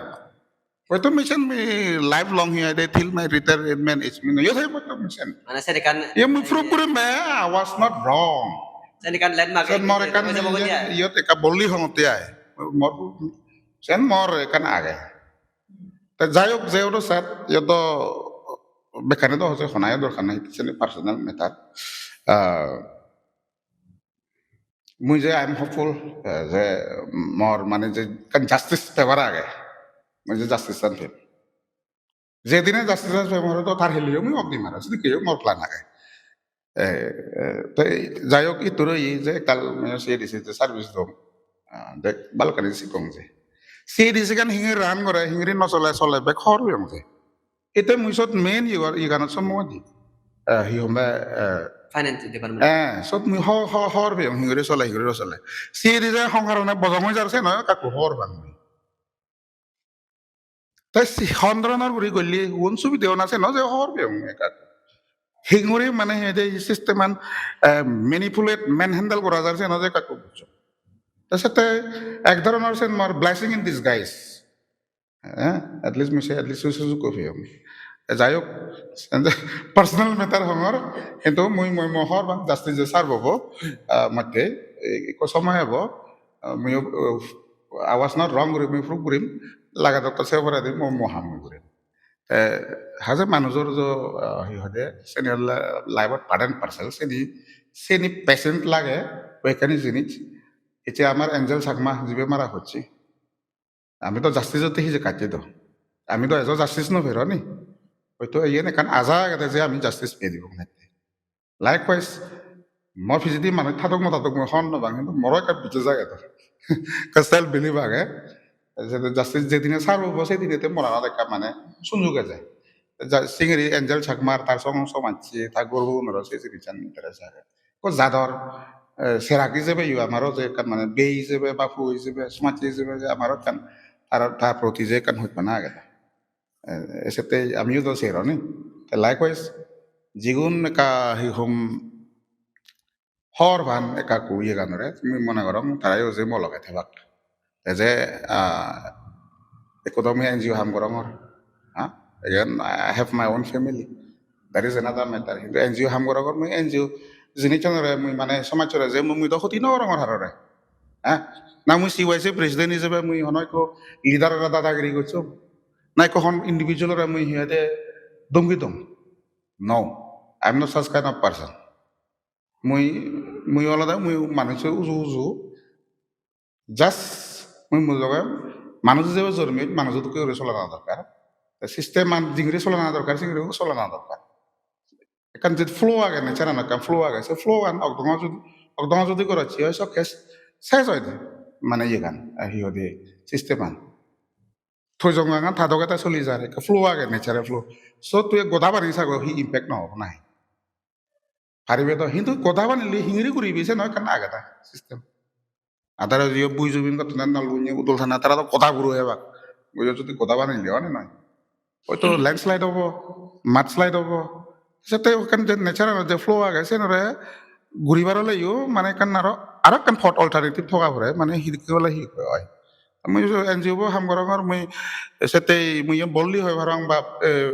Hoito mui sen mui lifelong hi hoide till my retirement age mui no yo thai hoito mui sen. Mane sen ekkan, ye mui prove gurim be, I was not wrong. Sen ekkan landmark, sen mor ekkan oi jabo bole ai. Iyot ekka bolli hongotte ai. Mor, sen mor ekkan age. Te jai hok, je odo sir, iyot do bekkani do hoje honayo dorkar nei, sen personal matter. Ah, mui je I am hopeful, eh, je mor mane je ekkan justice pebar age, mui je justice an pem. Jedine justice an pem, hore to tar heliyo mui off dim aro, sedokke mor plan age. Eh, eh, te jai hok, ittur oye je ektal mane C A D C te service dong, ah, de balokkani sikkong je. C A D C gan hingiri run gore, hingiri no sole, sole bek hobor peyong je. Ete mui sot main iye gor, iye ganot sommong adi. Eh, hi hom be, eh, Finance department. Eh, sot mui ho-, ho-, hobor peyong, hingiri sole, hingiri no sole. C A D C hong harone bojong oi jar se noi, ekku hobor pang mui. Te si hon dhoronor guri golle, hon subide ona se no je hobor peyong ekka. Hinguri mane he je system an, eh, manipulate, manhandle gora jar se no je ekka bujjo. Te sette ek dhoronor sen mor blessing in disguise. Eh, at least mui se, at least se sujukko peyong. Eh, jai hok, personal matter hongor, hintu mui, mui mo hobor pang, justice je sir bobo, ah, motte, eh, ekko somoy ebo, ah, mui, uh, I was not wrong guri mui prove gurim, lage doktor se poredi mui mo ham mui gurim. Te haje manujor jo, ah, hi hoide, senior la-, life-ot part and parcel, seni, seni patient lage, oikkani jinis. Ecche amar Angel Chakma, jibe mara hocche. Ami do justice-otte hije kacche do. Ami do ejo justice no pero ni. Hoito iyen ekkan aja agede je ami justice pei dibo nette. Likewise, mo pijedi manuj thadok mo thadok mui hon no pang, hintu moro ekkan bijjes age do. Ekkan self belief age. Jete justice jedine sar obo, sedine te mor anot ekkan mane sunjuk eje. Ja, singiri Angel Chakmar, tar song somajje, tar guru gunoro se jinissan interest age. Ekko jador, eh, serak ijebe yo amaro je ekkan mane bei ijebe ba pu ijebe, somajje ijebe je amaro ekkan tar, tar proti je ekkan hojpana agede. Eh, esette amiyo do sero ni. Te likewise, Jigun ekka hi hom hor pan ekka ekku iye ganore, mui mone gorong tarayo je mo loge thebak. Te je, ah, ekku do mui N G O ham gorongor. Ha? Again, I have my own family. That is another matter. Hintu N G O ham gorongor, mui N G O jinissanore mui mane somajore je mui, mui do hoti no gorongor harore. Ha? Na mui C Y C president hisebe mui hono ekku leader ore dadagiri gocchong. Na ekku hon individual ore mui hi hoide domgi dong. No, I am not such kind of person. Mui, mui olode mui manuj uju uju. Just mui mujunge manuj ijebe jormi, manujo dokke guri solana dorkar. Te system an jingiri solana dorkar, singiri solana dorkar. Ekkan je flow age, nature an ekkan flow age, se flow an okdongo judi, okdongo judi gorocche oi sokke ses oi de. Mane iyegan, eh, hi hoide system an. Thoi jongangan ta doge ta soli jar, ekka flow age, natural flow. So tui goda bani sago hi impact no obo nahi? Paribe do, hintu goda banile hingiri guribi se noi ekkan age ta system. Adare jiyo bui jubin gotton na nol bunye udol thana tara do goda guro ebak. Bujo jodi goda banile one noi. Hoito landslide obo, mudslide obo. Sette ekkan je natural je flow age senore guribar oleyo mane ekkan aro, aro ekkan pot alternative thoga pore, mane hidikke ole hi oi. Mui N G O bo ham gorongor, mui sette mui iyen boldly hoi parong ba, eh,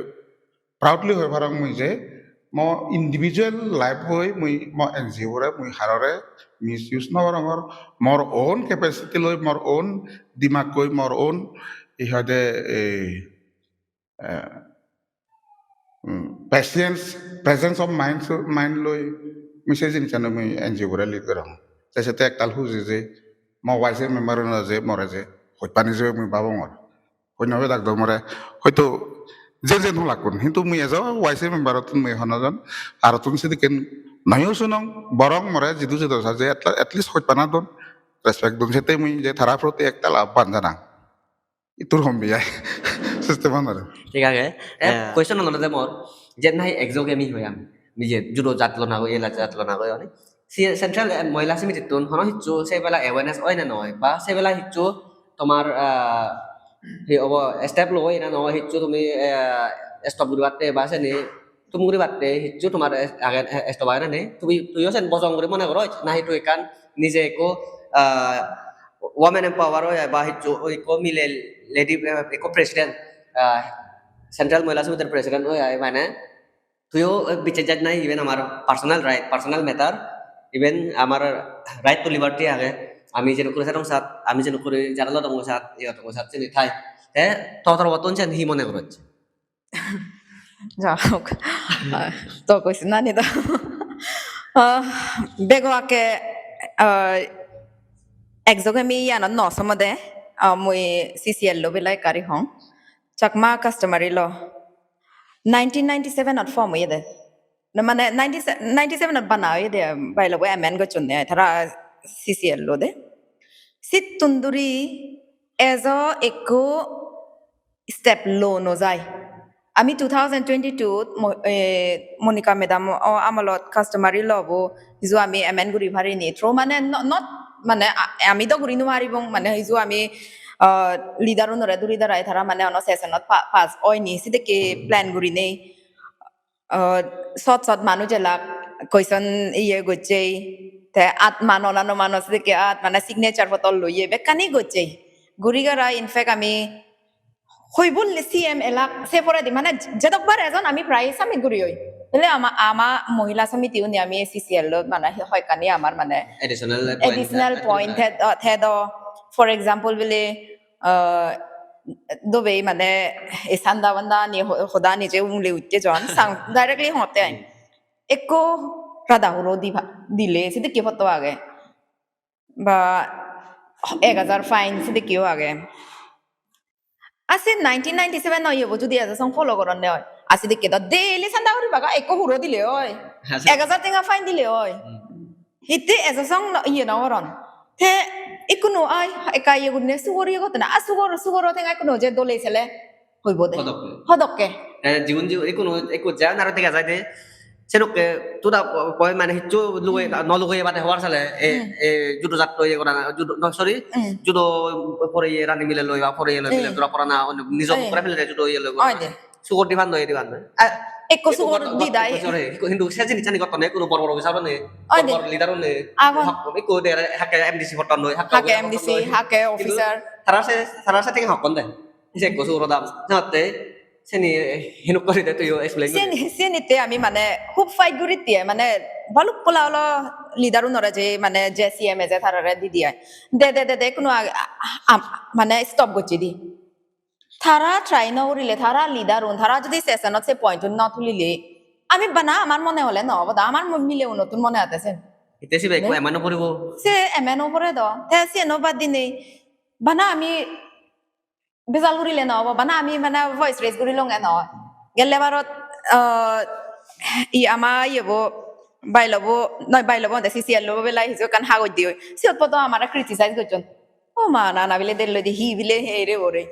proudly hoi parong mui je mo individual life hoi mui mo N G O re mui harore misuse no gorongor, mor own capacity loi, mor own dimak loi, mor own hi hoide, eh, eh, mm, patience, presence of mind, mind loi mui se jinissan mui N G O bore lead gorong. Te sette ektal huji je mo vice member uno je more je hojpani je mui babongor. Honno bedak do more hoito jen jen holakkun, hintu mui ejo vice member ottun mui hono jon arottun sedikken noyo sunong, borong more jidu jidu sa je at, at least hojpana don, respect don, sette mui je tara proti ektal abban janang. Ittur hom biyai system anore. Thik age. Te question olode mor, je nahi exogamy hoyam, nije judo jat lona goi, ela jat lona goi, oni. Si central, eh, Mohila Samitittun hono hissu se bela awareness oi na noi, ba se bela hissu tomar, ah, hi obo, step lo oi na noi, hissu tumi, eh, stop guribatte ba seni tum guribatte hissu tomar es-, age, eh, stop age na nei? Tumi, tuiyo sen bojong guri mone goro, nahi tui ekkan nije ekko, ah, women empower oi ba hissu oi ekko mile lady, eh, ekko president, ah, Central Mohila Samitir president oi ai mane tuiyo, eh, bicche jaj nai, even amar personal right, personal matter, even amar right to liberty age, ami jenukkuri sadong sat, ami jenukkuri jara lodong sat, iye odong sat, seni thai. Te to torobottun sen hi mone goroj? Ja hok. Ah, to question ani do. Ah, bego ake, ah, exogamy iyanot no somode, ah, mui C C L lo belai kari hong. Chakma customary law. Nineteen ninety-seven ot form oyede. Na mane ninety, ninety-seven ot bana oyede, bylaw bo amend gocchonde ai tara C C L lo de. Sittun duri ejo ekko step lo no jai. Ami two thousand twenty-two mo-, eh, Monica madam o amolot customary law bo hiju ami amend guri parini. Through mane no-, not mane a-, ami do guri no paribong, mane hiju ami, ah, leader unore duri darai tara mane ono session ot pa-, pass oini sedekke plan gurinei. Ah, sot sot manuj elak, question iye gocchei, te at mano na no mano sedekke at mane signature potol loye bekkani gocchei. Guri gara in fact ami hoibul C M elak se poredi mane jedok bar ejon ami prai submit guri oi. Bele ama, ama Mohila Samiti uni ami C C L lo mane hoyekkani amar mane additional point additional point the-, the-, thedo. For example bele, ah, dobe mane ei sanda banda ni ho-, hoda nije umle utte jon sang directly hongotte ai. Ekko rada huro diba, dile sedekke potto age. Ba ek hajar fine sedekkeyo age. Ase nineteen ninety-seven no iyobo judi ejo song follow goronne oi. Ase dekke do daily sanda guri baga ekko huro dile oi. Ase ek hajar tenga fine dile oi. Hmm. Hitte ejo song no, iye no goron. Te ikkunu ai ekka iye gurine sugor iye gottene. A sugor, sugoro tenga ikkunu je dole sele hoibo de. Hodokke. Hodokke. Te jigun jigun ikkunu ekko jan aro dega jai de. Sedokke tuda po-, poi mane hissu lugoi, hmm, no lugoi bade hobar sale. E, hmm, e, judo jatto iye gorana, judo, no, sorry, hmm, judo poriye rani mile loi ba poriye loi mile, hmm, dura porana, onne nijo, hmm, pore mile judo iye loi. Oi de. Sugor diban do, iye diban do. A, Ekko sugor di dai. Ekko sugor, hintu se jinissani gottonde, ekko bor bor officer-une, oi de, bor bor leader-une, agon. Ekko de hakke M D C potton noi, hakke M D C, hakke officer. Tara se, tara se tenga hokkon de. Je ekko sugor dam. Jatte seni hinuk gori de tuiyo explain gori. Seni, senitte ami mane hub fight guritte, mane balukko la olo leader-unore je mane je C M eje tarare di di ai. De, de, de, de, kuno ag-, a-, a-, mane stop gocche di. Tara try no gurile, tara leader-un, tara jodi session-ot se point-un no tulile, ami bana amar mone hole no obo da, amar mo-, mile-unottun mone ate sen. Ite sibe ekko M N O poribo. Se M N O pore do, te siyen o bad dinei. Bana ami bejal gurile no obo, bana ami mane voice raise gurilonge no. Gelle barot, ah, i ama iyebo, bailo bo, noi bailo bo, de C C L bo belai hiju ekkan hagoj diye. Siyot podo amare criticize gocchon. O ma, na, na bile del loi di, hi bile he re ore.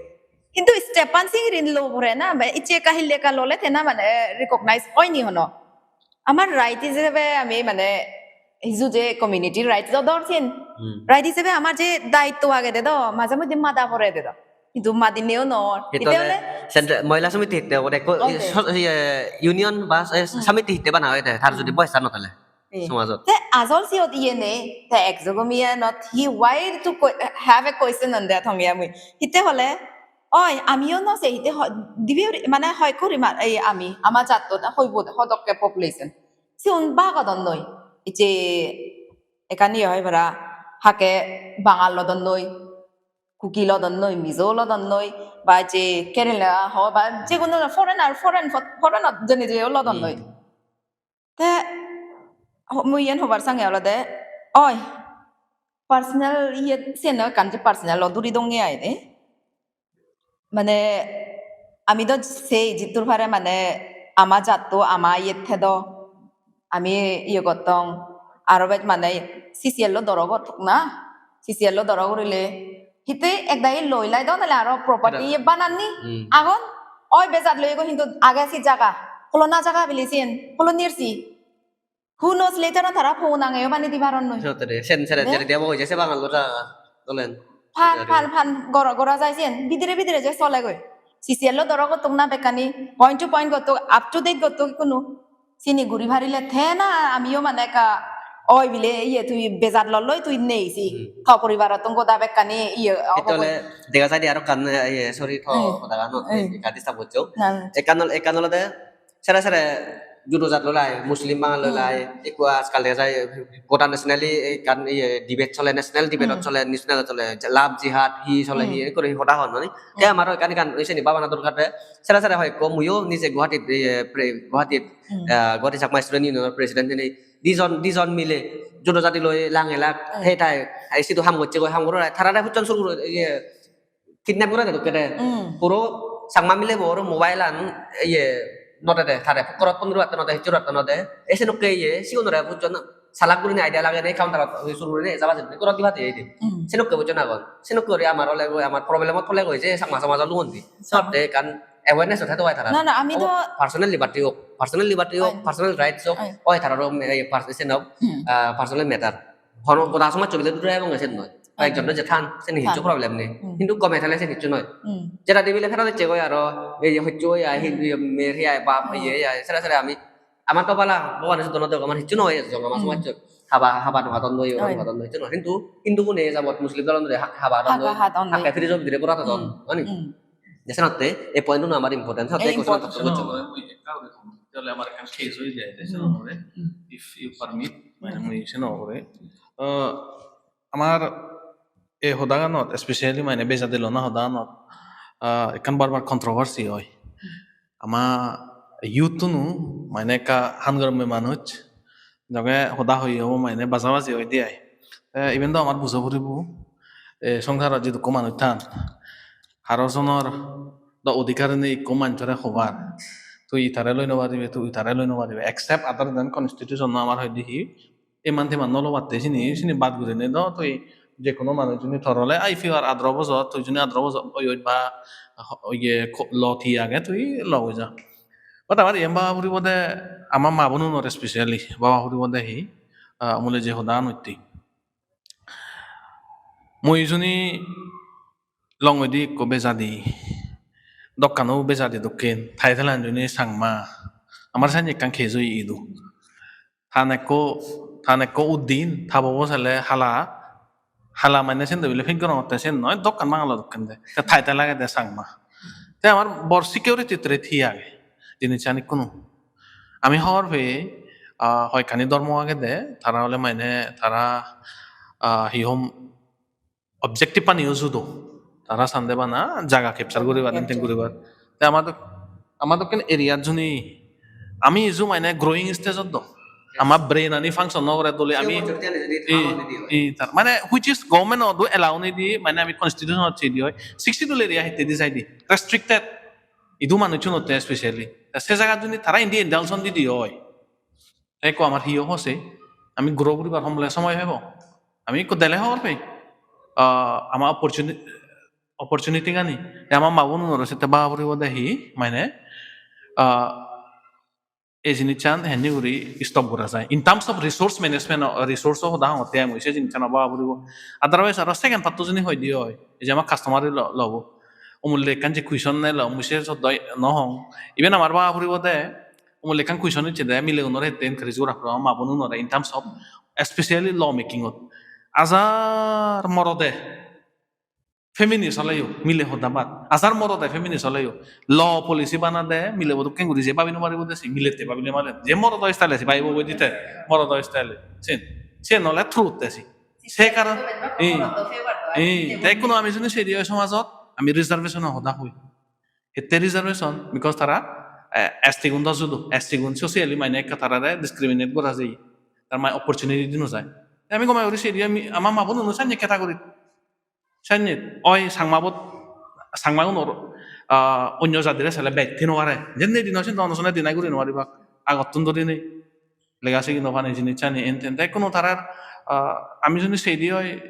Hintu step-an singiri lo pore na, ba, icche ekka hille ekka lole te na mane recognize oini hono. Amar right ijebe ami mane hiju je community rights do dor sin. Hmm. Right ijebe amar je daitto agede do, maje moddhe mada porede do. Hintu madineo no. Hitte ole central Mohila Samiti hitte obode ekko, oi de, so-, iye, union ba, eh, hmm, samiti hitte bana oyede, tar jodi, hmm, boyes no thale. Eh. Somajot. Te ajol siyot iye nei, te ek jogomiyanot he why to que-, have a question on that honge ami. Hitte hole, oi, amiyo no sei, hitte ho-, dibe uri, mane hoi kuri ma-, ei ami, ama jatto na hoibo, hodokke population. Siun bagodon noi. Icche ekkan iye hoi para, hakke Bangal lodon noi, Kuki lodon noi, Mizo lodon noi, ba je Kerala ho, ba je kono foreigner, foreign, foreign-ot jene je lodon noi. Hmm. Te ho-, mui iyen hobar sange olode, oi, personal iye, siyen ekkan je personal o duri donge ai de. Mane, ami do sei jittur pare mane ama jatto, ama iyet thedo, ami iye gottong, aro bej mane C C L lo doro gottok na, C C L lo doro gurile, hitte ekdagi loi lai do nale aro property iye bananni, hmm, agon, oi bejat loigo hintu age si jaga, holona jaga bili siyen, holonir si. Who knows later on tara phone angeyo bani di paron noi. Senotte sen sere, ne? Jere debo hoye se Bangal gora dolen. Phan, phan, phan gora, gora jai siyen. Bidire, bidire je solegoi. C C L lo doro gottok na bekkani. Point to point gottok, up to date gottok ikkunu. Sini guri parile te na amiyo mane ekka oi bile iye tui bejat lolloi tui nei si. Hmm. To poribarottun goda bekkani iye obo. Hitte ole dega jai de aro ekkan, eh, iye, sorry, to, hmm, hodagan, hmm, ekka disturb gocchong. Na, na. Ekkan ol-, ekkan olode sere sere judo jat loi lai, Muslim Bangal loi lai, hmm, ekko ajkal dega jai goda nationally ekkan iye debate chole, national debate-ot, hmm, chole, national-ot chole, love jihad, hi chole, hi, hmm, ekko hi hoda hon mani. Te, hmm, amaro ekkan ekkan seni babana dorkar de. Sere sere hoi ekko muiyo nije Guwahatit, iye, pre-, Guwahatit, hmm, ah, Guwahati Chakma Student Union-or president hini dijon, dijon mile judo jat loi langelak, hmm, he tai, ai sidu ham gocche goi, ham goror ai, tarare hucchon suru guri, iye, kidnap gorede dokke de. Hmm. Puro Changma milebo aro mobile-an iye no dede, tare pokkorot phone guribatte no de, hissu guribatte no de. E senokke iye, sigunore bujon salak gurinei idea lagenei counter-ot suru gurinei jaba jeni gorot dibade ede. Hmm. Senokke bujon agon. Senokke guri amar ole goi, amar problem-ot pole goi je Changma somajot lumondi. Senotte ekkan awareness-ot hedo pai tara. Na, na, ami do personal liberty ok, personal liberty ok, oi, personal rights ok, oi, oi tararo me-, ei pers-, sen ok, hmm, ah, personal matter. Hono goda somajjo bile dure ebong sen noi. Oi. Ekjon je than, sen hissu problem nei. Hmm. Hintu gome thale sen hissu noi. Hmm. Jera dibile fera dicche goi aro, ei hissu oi ai, hmm, hintu me hi ai, bap, hmm, iye ai, sere sere ami, amar to bala, Bhagwan-e sudo no degok, amar hissu noi, jong ama, hmm, somajjo. Haba, haba no hadon noi, oi, no hadon noi, hissu noi. Hintu Hindu gune jabot Muslim dolon dure ha-, haba hadon noi, haba hadon noi. Hakke fridge-o bidire bora thadon, hmm, oni? Hmm. Je senotte ei point-uno amar important, senotte ei question important. Gocchon. Mui ekka guri thum, tole amar ekkan case oi jai, te, hmm, senotte, hmm, if you permit, mane, hmm, mui senotte. Uh, amar ei hodaganot, especially mane bejadi lona hodaganot, ah, ekkan bar bar controversy oi. Ama youth-uno mane ekka han gorme manuj, joge hoda hoye obo mane baja baji oide ai. Te iben do amar bujo puribo, e, songsarot jidukko manuj than, haro jonor do odhikar nei ikko manjore hobar. Tui itare loi no paribe, tui itare loi no paribe, except other than constitution-o amar hoide hi, eman teman no lobatte sini, sini bad gurinei do tui je hono manuj juni tor ole, "Ai, pure adaro bojor, tui juni adaro bojor oi oi ba ho-, iye ko-, lot hi age tui logoi ja." But amar iyen baba puribo de, ama ma bonunor especially baba puribo de hi, ah, mule je hodagan hotte. Mui juni longoidi ekko bejadi, dokkano bejadi dokken, title-an juni Changma, Amar sanye ekkan case oye idu. Tan ekko, tan ekko uddin, ta bobo sele hala, hala mane sen debile pink gorongotte sen noi, dokkan bangalo dokken de. Te title agede Changma. Te amar bor security threat hi age? Jinissan ikkunu. Ami hobor peye, ah, hoyekkani dhormo agede, tara ole mane, tara, ah, hi hom objective ani o judo. Tara sande bana jaga capture guribar, maintain guribar. Te ama dok-, ama dokken area juni ami iju mane growing stage ot do. Ama brain ani function no gore dole ami, i, i, tar mane which is government o do allow ni di, mane ami constitution ot sei di oi sixty dole area hitte di sai di. Restricted. Idu manuchun otte specially. Ta se jaga juni tara indi injunction di di oi. Te ekko amar hi obo se? Ami grow guribar homle somoy pebo. Ami ekko dele hobor pei. Ah, ama opportuni-, opportunity gani. Te ama ma bonunore sette baba puribo de hi, mane, ah, ei jinissan henni guri stop gora jai. In terms of resource management, resource o hoda hongotte ami se jinissan baba puribo. Otherwise, aro second part to juni hoi di oi. Ei je ama customer lo-, lobo. Umulde ekkan je question elo, mui se sot doi no hong. Even amar baba puribo de, umulde ekkan question ecche de, milegunore hette encourage gora puro, ma bonunore in terms of especially law making ot. Ajar morode feminist oleyo, mile hoda bad. Ajar morode feminist oleyo. Law policy banade, milebo dokken guri je babi no paribo de, se milette babile male. Je morodo style se babibo goi dite, morodo style. Sen, sen ole truth de se. Se karon, eh, eh, te ekkuno ami juni seri oi somajot, ami reservation o hoda hoi. Hitte reservation? Because tara, eh, S T gun do judo, S T gun socially mane ekka tarare discriminate gora jeye. Tar mane opportunity di no jai. Te ami gome guri seri ami, ama ma bonuno sanye category. Sanye, oi Changma bot, Changma gunor, ah, onyo jadire sele bej thin no pare. Jenne dino sin dono sone dinai guri no paribak. Agottun dori nei. Lega sigi no pani jinis sani enten. Te ekkuno tarar, ah, ami juni sei di oi,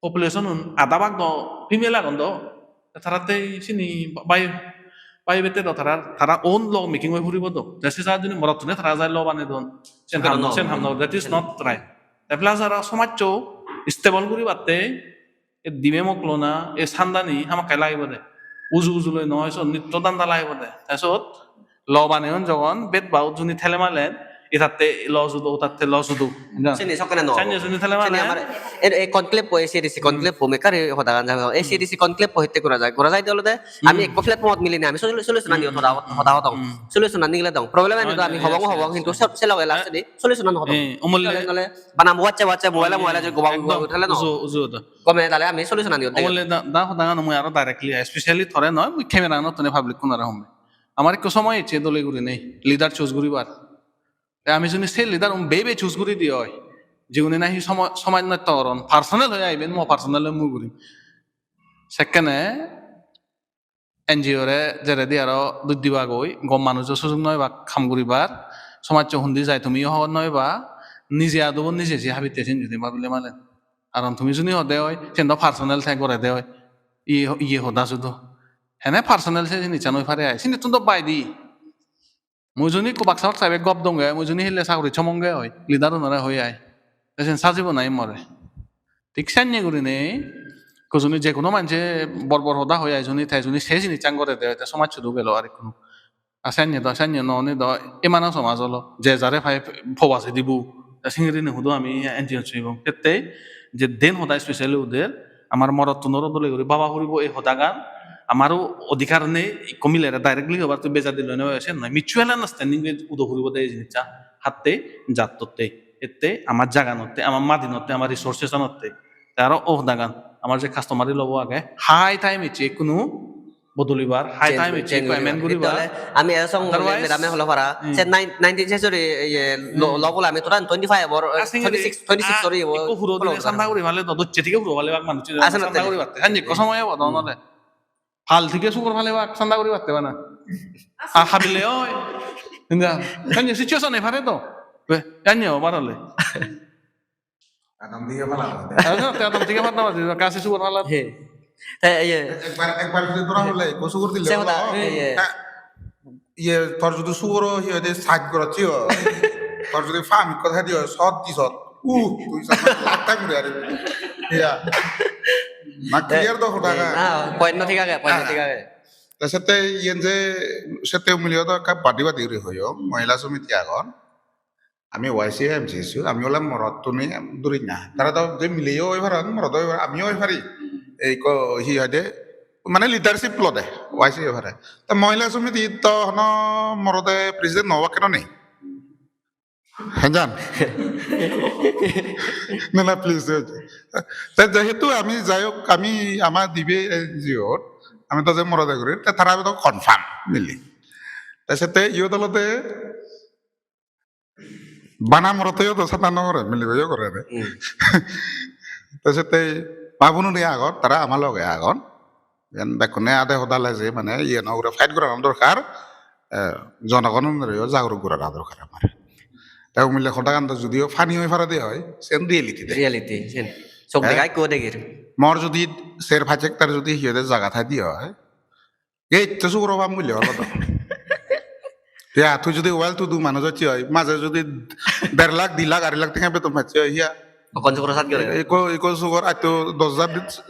population un ada bag do female agon do. Te taratte sini bai, bai bette do tara, tara own law making oi puribo do. Te se jani morottune tara jai law banei don. Sen ham no, sen ham no, that is not right. Te plus aro somajcho stable guribatte e dime mok lona, e sandani hamakkai lagibo de. Uju uju loi noi, sot nitto danda lagibo de. Te sot law baneyon jogon, bed baut juni thele malen, itatte law judo, utatte law judo. Sini sokkene no. Sani juni thele malen. Amar e, e conclave po, A C D C conclave po, mekkari hodagan jagoi. A C D C conclave po hitte gora jai. Gora jai de olode, ami ekko platform ot milinei, ami sol-, solution ani hoda, hoda hodong. Solution ani gele dong. Problem ani do ami hobong, hobong, hintu se, se loge last di solution an hodong. Eh, umul le nole, nole, bana WhatsApp, WhatsApp, mobile, mobile, je gobang, gobang, thele no. Uju, uju do. Gome tale ami solution ani hodong. Umul le da, da hodagan mui aro directly, especially tore noi, mui camera ano tone public kunore hom. Amar ekko somoy ecche dole gurinei leader choose guribar. Te ami juni se leader un bebe choose guri di oi, jiguni nahi somo-, somaj nosto goron, personal hoi aiben, mo personal hoi mui gurim. Sekkene N G O re jeredi aro duj dibagoi, gom manujo sujug noi ba kam guribar, somajcho hundi jai tumiyo hobor noi ba, nije adobo nije je habitte sin judi babile malen. Karon tumi juni hode oi, sen do personal te gorede oi, iye, iye hoda sudu. Hene personal se jinissan oi pare ai, sinittun do bai di. Mui juni ekko baksa baksa ibe gop donge, mui juni hille saguri chomonge oi, leader unore hoi ai. Te sen sajibo nahi more. Thik senne gurinei, ekko juni je hono manje bor bor hoda hoi ai juni, te juni se jinissan gorede oi, te somaj sudu gelo ar ekko. A senne do, senne no oni do, emano somaj olo, je jare pai poba se dibo. Te singiri ni hudu ami N G O chibong. Tette, je den hoda specially uder, amar morottunoro dole guri baba puribo ei hodagan, amaro odhikar nei, ikko milere directly hobar tui bejadi loi no sen noi, mutual understanding e udo puribo de ei jinissan, hatte jattotte, ette amar jaganotte, amar madinotte, amar resources anotte, te aro o hodagan, amar je customary law bo age, high time icche ikkunu bodolibar, high time icche payment guribar. Ami ejo song madam e holo para, se nineteen century ye law, law bole ami two thousand twenty-five or twenty-six, twenty-six sorry, ikko huro dile sanda guri pale do, docche thige huro pale bak manuj sanda guri batte. Hanni ikko somoy obo do nole. Pal thige sugor pale bak sanda guri batte bana. A habile oi. Inda, hanni situation e pare do. Be, hanni obar ole. Adam dige pala. Adam dige pala, kasi sugor pala. He. Te iye. Ekbar, ekbar jodi dhora hole, ekko sugor dile. Se hoda, iye. Iye, tor jodi sugor hi hoide saj gorocchi o. Tor jodi farm ikko thai dio, sot di sot. Uh, tui sat lakh time guri are. Iya. Na clear do hoda ga. Na, point no thik age, point no thik age. Te sette iyen je sette mile do ekka badi badi guri hoyong, Mohila Samiti agon. Ami Y C A M C S U, ami ole morottune duri na. Tara do je mileyo oi paron, morot oi paron, amiyo oi pari. Ei ko hi hoide, mane leadership lode, Y C A pare. Ta Mohila Samiti to hono morode president no obakke no nei. Henjan? Na, na, please. Te jehetu ami jai hok, ami ama dibe N G O, ami to je morode guri, te tara to confirm mili. Te sette iyot olode bana moroteyo to sata no gore, milibeyo gore de. Hmm. Te sette babununi agon, tara ama loge agon. Iyen bekkune ade hoda loi je mane iyen ugure fight gorana dorkar, eh, jonogonureyo jaguruk gorana dorkar amar. Te umile hodagan do judiyo funny oi parede oi, sen reality de. Reality, sen. Sok Eh? Dega ekko degir. Mor judi ser pach hektar judi hi hoide jaga thaide oi, ei to sugoro bam mule holo do. Ya, tui judi well to do manuj hocche oi, maje judi der lakh, di lakh, arei lakh tenga beton pacche oi, ya. Okon sugoro sat gore. Eko, eko sugor atto dos hajar di-,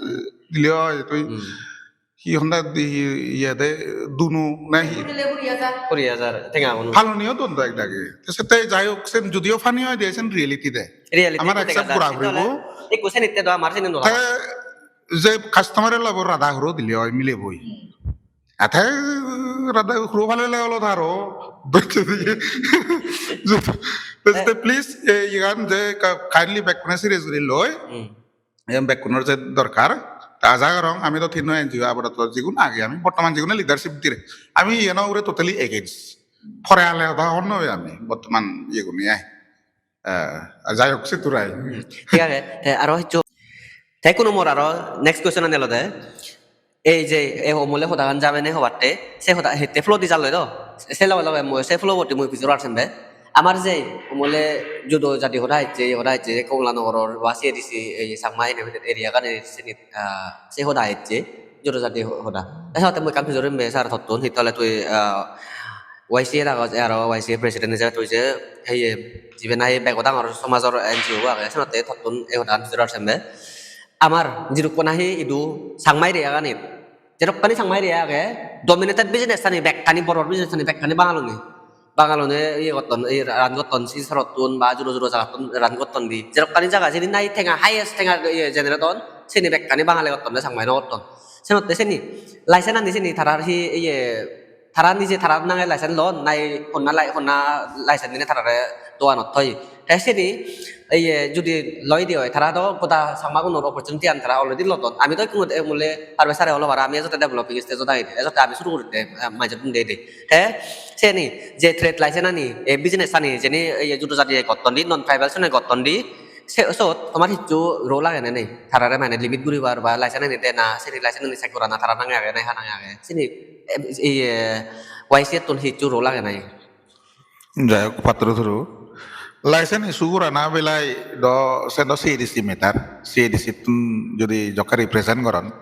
dile oi, tui Hmm. hi honda di, iye de, dunu na hi. Kuri hajar tenga unu. Paloniyo don do ek dagi. Te sette jai hok, sen judiyo funny oi de, sen reality de. Reality Amar de accept dega gora jai. Puribo. Ekko senitte do amar seni no. Te je customer-e lobo rada huro dile oi, mileboi. Ate rada huro palele olo taro. Te, te please, eh, iyan je ka-, kindly bekkune serious guri loi. Hmm. Iyan bekkunor je dorkar. Ta aja gorong, ami to tinno N G O apatot jigun age, ami bortoman jigune leadership dire. Ami iyano ugure totally against. Pore ale hoda honno ami bortoman iyegune ai. Eh, jai hok, sitturai. Thik age, te aro hissu. Te kuno mor aro next question an olode, ei je ei omole hodagan jabene hobatte, se hoda hette flow di jalloi do. Se loge loge mui se flow botti mui pijor ar sembe. Amar je omole judo jadi hoda hicche, hoda hicche, Komla Nogoror ba C A D C, ei Changma inhabited area gani sinit, ah, se hoda hicche, judo jadi ho-, hoda. Te hotte mui ekkan pijor embe sir tottun, hitte ole tui, ah, Y C A dagoj, aro Y C A president ijebe tui je, heye, jibe nahi bego dangor somajor N G O age, senotte tottun ei hodagan pijor ar sembe. Amar jidukko nahi idu Changma area ganit, jedokkani Changma area age, dominated business ani bekkani, bor bor business ani bekkani Bangaluni. Bangalune iye gotton, iye run gotton, si sorottun ba juro juro jagattun run gotton di. Jedokkani jaga sini nahi tenga, highest tenga iye generate on, sini bekkani Bangale gotton de, Changmai no gotton. Senotte sini license ani sini tarar hi iye, tara nije tara nange license lon, nai honna li-, honna license dine tarare doganot thoi. Te sini, iye, judi loi de oi, tara do goda Changmagunor opportunity an tara already lodon. Ami do ekku mole harvester olo para, ami ejotte developing stage ot agi, ejotte ami suru guritte, eh, majot dun de de. Te seni je trade license ani, eh, business ani, jeni, iye, judo jadi gotton di, non tribal sene gotton di, se, sot tomar hissu role age ne nei? Tarare mane limit guribar ba license ani dena, seni license ani check gorana tara nange age na ha nange age? Seni, eh, iye, Y C A tun hissu role age nahi? Jai hok, patturu turu. License issue gorana belai do, sen do C A D C matter. C A D C tun jodi jokke represent goron,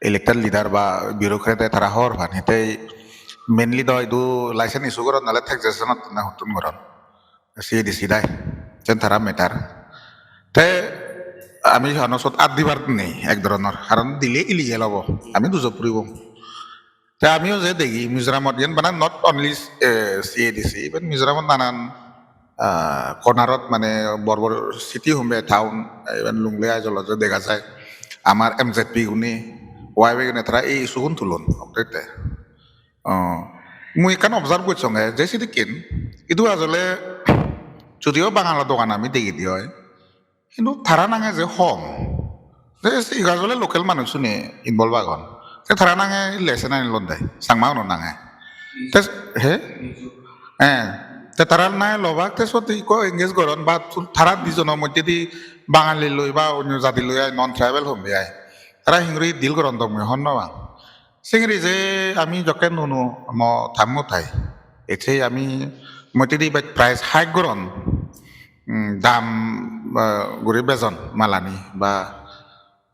elected leader ba bureaucrat e tara hobor pan. Hitte mainly do idu license issue goron nale taxation ot na huttun goron. C A D C dai. Sen tara matter. Te ami hono sot at dibar nei ek dhoronor. Karon dile illegal obo. Ami bujo puribo. Te amiyo je degi Mizoramot, iyen bana not only, eh, C A D C, even Mizoramot nanan, ah, cornerot mane bor bor city hombe town, even Lunglei Aizawl-ot je dega jai, amar M Z P gune, Y B gune tara ei issue gun tulon, okkete. Oh, mui ekkan observe gossonge, je sidikken, idu ajole, judiyo Bangalo dogan ami degidi oi, hintu tara nange je hom. Te se iga jole local manuj sune involve agon. Te tara nange license ani londe, Changma uno nange. Te, he? Eh, te tara nange lobak te sot ikko engage goron ba tu-, tara dijono moddedi Bangali loi ba onyo jadi loi ai, non tribal hombe ai. Tara hingiri deal goron dok mui hon no pang. Singiri je ami jokke nuo nuo mo thammo thai. Ecche ami moddedi bej price high goron. Hmm, dam, ah, guri bejon malani ba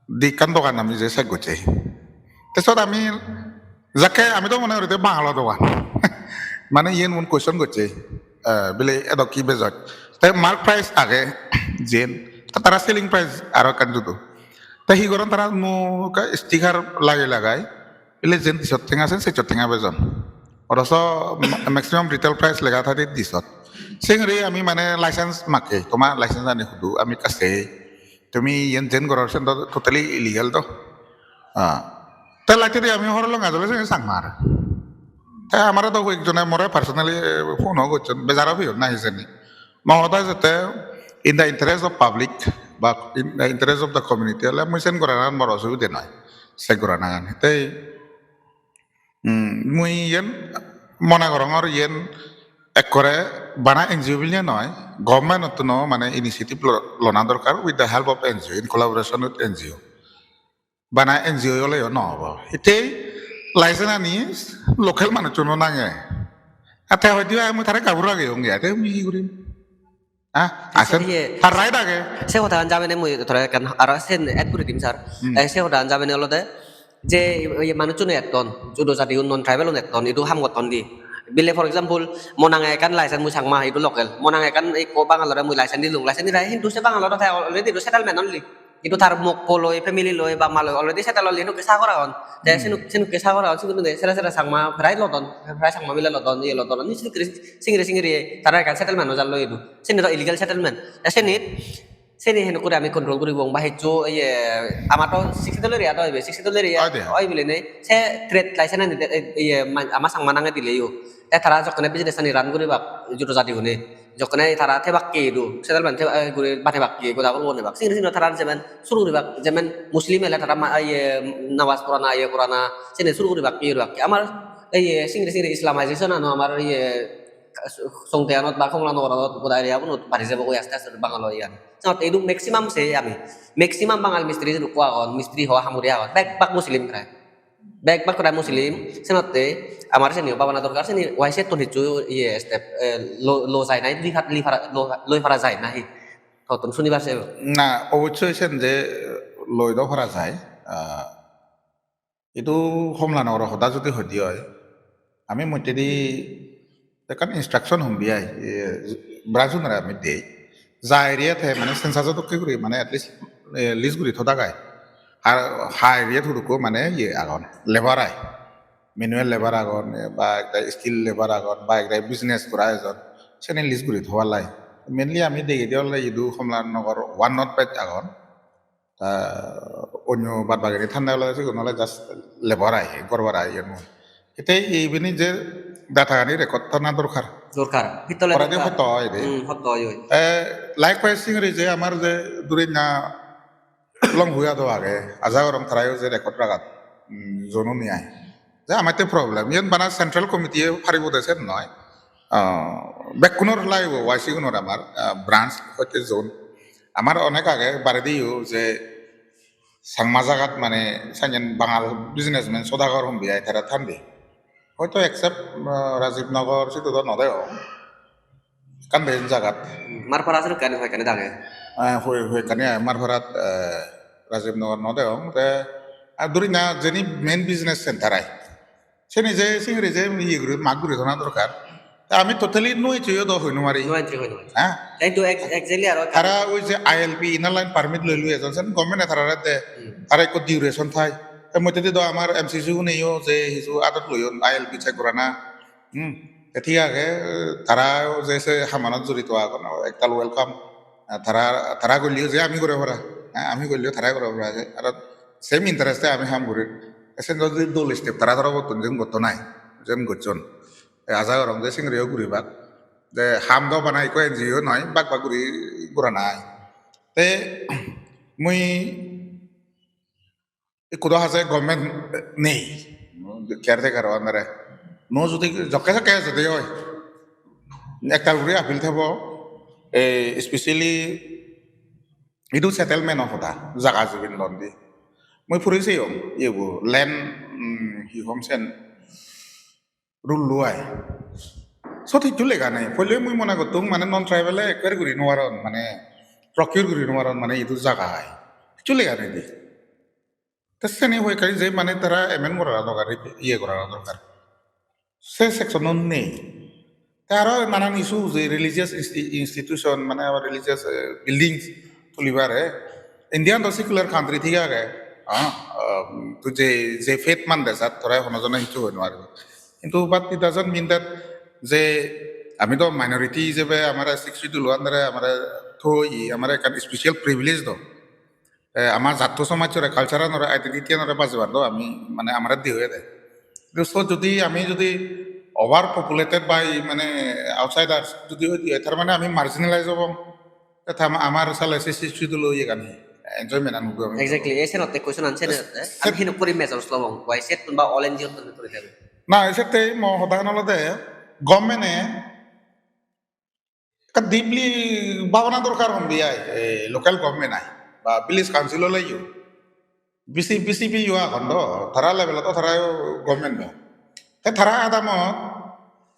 di ekkan dogan ami je check gocche. Te sot ami jakke ami do mone gori de Bangalo dogan. Mane iyen mun question gocche. Eh, bile edok hi bejoj. Te mark price age jen. Ta tara selling price aro ekkan judo. Te hi goron tara mu ka sticker lagei lagai. Bile jen disot tenga sen sechot tenga bejon. Oroso ma-, maximum retail price lega thai disot. Sengri ami mane license makke, toma license ani hudu, ami kaste. Tumi yen jen goror sen do totally illegal do. Ah. Te lagte di ami horolong ajole sen Changmar. Te amare do ekjone more personally, eh, phone o gocchon, bejaro piyon nahi seni. Mo hoda jete in the interest of public, but in the interest of the community, ole mui sen goranan bor osubide noi. Se goranagan. Te Hmm, mui yen mone gorongor yen ekkore bana N G O bile noi, government-ottuno mane initiative lo-, lona dorkar with the help of N G O, in collaboration with N G O. Bana N G O oleyo no obo. Hittei license ani local manuchchuno nange. Ate hoide ai mui tare gabur ageyonge, ate mui hi gurim? Ha? Asen, iye, tar right age. Se hodagan jabene mui tore ekkan aro sen add guri dim, sir. Hmm. Eh, se hodagan jabene olode je iye manuchchune etton, judo jati un non tribal un etton, idu ham gotton di. Bile, for example, mo nange ekkan license mui Changma, idu local. Mo nange ekkan ikko Bangalore mui license dilung, license dilai hintu se Bangalore te already idu settlement only. Idu tar mokko loi, family loi, bap ma loi already settle only, hinukke sagor agon. Te Hmm. sinu-, sinukke sagor agon, sidu sere sere Changma prai lodon, prai Changma mile lodon, iye lodon, ni sinukke singiri singiri tara ekkan settlement o jalloi idu. Sini do illegal settlement. Te sini, sini henu kuri ami control guribong ba hissu iye amar to Sixth Schedule area do ibe, Sixth Schedule area Oi de. Oi bile nei. Se trade license ani de, iye ma-, ama Changma nange dileyo. Te tara jokkone business ani run guribak judo jati gune. Jokkone tara thebakke idu, settlement theba-, eh, guri banebakke, goda guri banebakke. Singiri singiri tara jemen suru guribak, jemen Muslim ele tara ma-, iye namaz porana, iye porana, sini suru guribak, iye guribak. Amar iye singiri singiri Islamization ano amar iye Songte anot ba Komla Nagar anot goda area bunot bari jebo goi aste aste Bangalo iyan. Senotte idu maximum se ami. Maximum Bangal mistri jidukko agon, mistri ho ham guri agon. Bek bak Muslim prai. Bek bak prai Muslim. Senotte amar seniyo babana dorkar, seni why se ton hissu iye step, eh, lo, lo jai nai, li fa-, li fara, lo, loi fara jai nahi. Tottun sunibar se. Na, obossoi sen je loi do fara jai. Ah, Idu Komla Nogoro hoda jodi hoide oi, ami moddedi ekkan instruction hom bi ai, e, branch unore ami dei. Ja area te mane census o dokke guri mane at least, e, list guri thodak ai. Ar ha area thudukko mane iye agon, labour ai. Manual labour agon, e, ba ekka skilled labour agon, ba ekka business gora ejon. Seni list guri thobar lai. Mainly ami degede ole idu Komla Nogor one not page agon. Ta onyo bad bagini thanda olode sigun ole just labour ai, ghor bara iyen. Ete ibini je data gani record thana dorkar. Dorkar. Hittole poredi dorkar. Hotto oi de. Hmm, hotto oi oi. Eh, likewise singiri je amar je duri na Longhuya do age, aja gorong tarayo je record ragat, hmm, zone uni ai. Je amatte problem, iyen bana central committee-e paribo de sen noi. Ah, bekkunor laibo, Y C gunor amar, ah, branch hoite zone. Amar onek age baredi yo je Changma jagat mane sanyen Bangal businessman sodagar hon bi ai tara than de. Hoito except, ah, Rajiv Nagar sidu do no degong. Ekkan de jagat. Marpara sir kani hoi kani dage. Ah, hoi, hoi kani ai Marparat, eh, Rajiv Nagar no degong. Te, ah, duri na jeni main business center ai. Seni je singiri je iye guri, mak guri thona dorkar. Ta ami totally no entry-o do hoi no mari. No entry hoi no mari. Ha? Te hintu ex-, exactly aro ekkan tara oi je I L P, Inner Line Permit loi loi ejon, sen government-e tarare de. Hmm. Tara ekko duration thai. Te moddedi do amar M C C-gune yo je hissu adot loyon, I L P check gorana. Hmm. Te thik age, tara je se hamanot jorito agon, ektal welcome. Ah, tara, tara golleyo je ami gore para. Ah, ami golleyo tara gore para. Aro same interest-e ami ham gurir. Te sen jodi dol step tara torobottun jen gotto nai, jen gocchon. Te aja gorong je singiriyo guribak. Je ham do bana ikko N G O noi, bak bak guri gorana ai. Te mui ikko do haje government nei, caretaker o under-e. No jodi jokke jokke jodi oi, ektal guri appeal thebo, eh, especially idu settlement o hoda, jaga jobin londi. Mui puri seyong, iyebo, land, mm, hi hom sen, rule-lo ai. Sot hissu lega nei. Poile mui mone gottung mane non tribal-e ekbar guri no paron, mane procure guri no paron, mane idu jaga ai. Hissu lega nei de. Te seni hoi kari je mane tara amend gorana dorkar, iye gorana dorkar. Se section-un nei. Te aro nanan issue je religious insti-, institution, mane abar religious, eh, buildings tulibar, eh. India-an do secular country thik age. Ah, um, to je, je faith mande sat, tore hono jone hissu hoi no paribo. Kintu but it doesn't mean that je ami to minority hijebe amare Sixth Schedule-o under-e amare thoi, amare ekkan special privilege do. Eh, amar jatto somajjore, culture-anore, identity-anore bajebar do ami, mane, amare diye de. Kintu so jodi ami jodi overpopulated by, mane, outsiders jodi hoi diye, tar mane ami marginalize obong. Te tam-, amar sale se Sixth Schedule-o iyegan hi? Enjoyment-an hudu ami? Exactly. Ei senotte question-an senotte. Ami se- hinuk guri measures lobong? Why settun ba all N G O-ttun guri thebo? Na, sette mo hodagan olode government-e ekka deeply bhabana dorkar hon biya, eh, local government-e ba village council oleyo. B C, B C P yo agon do, tara level-ot do tarayo government do. Te tara adamot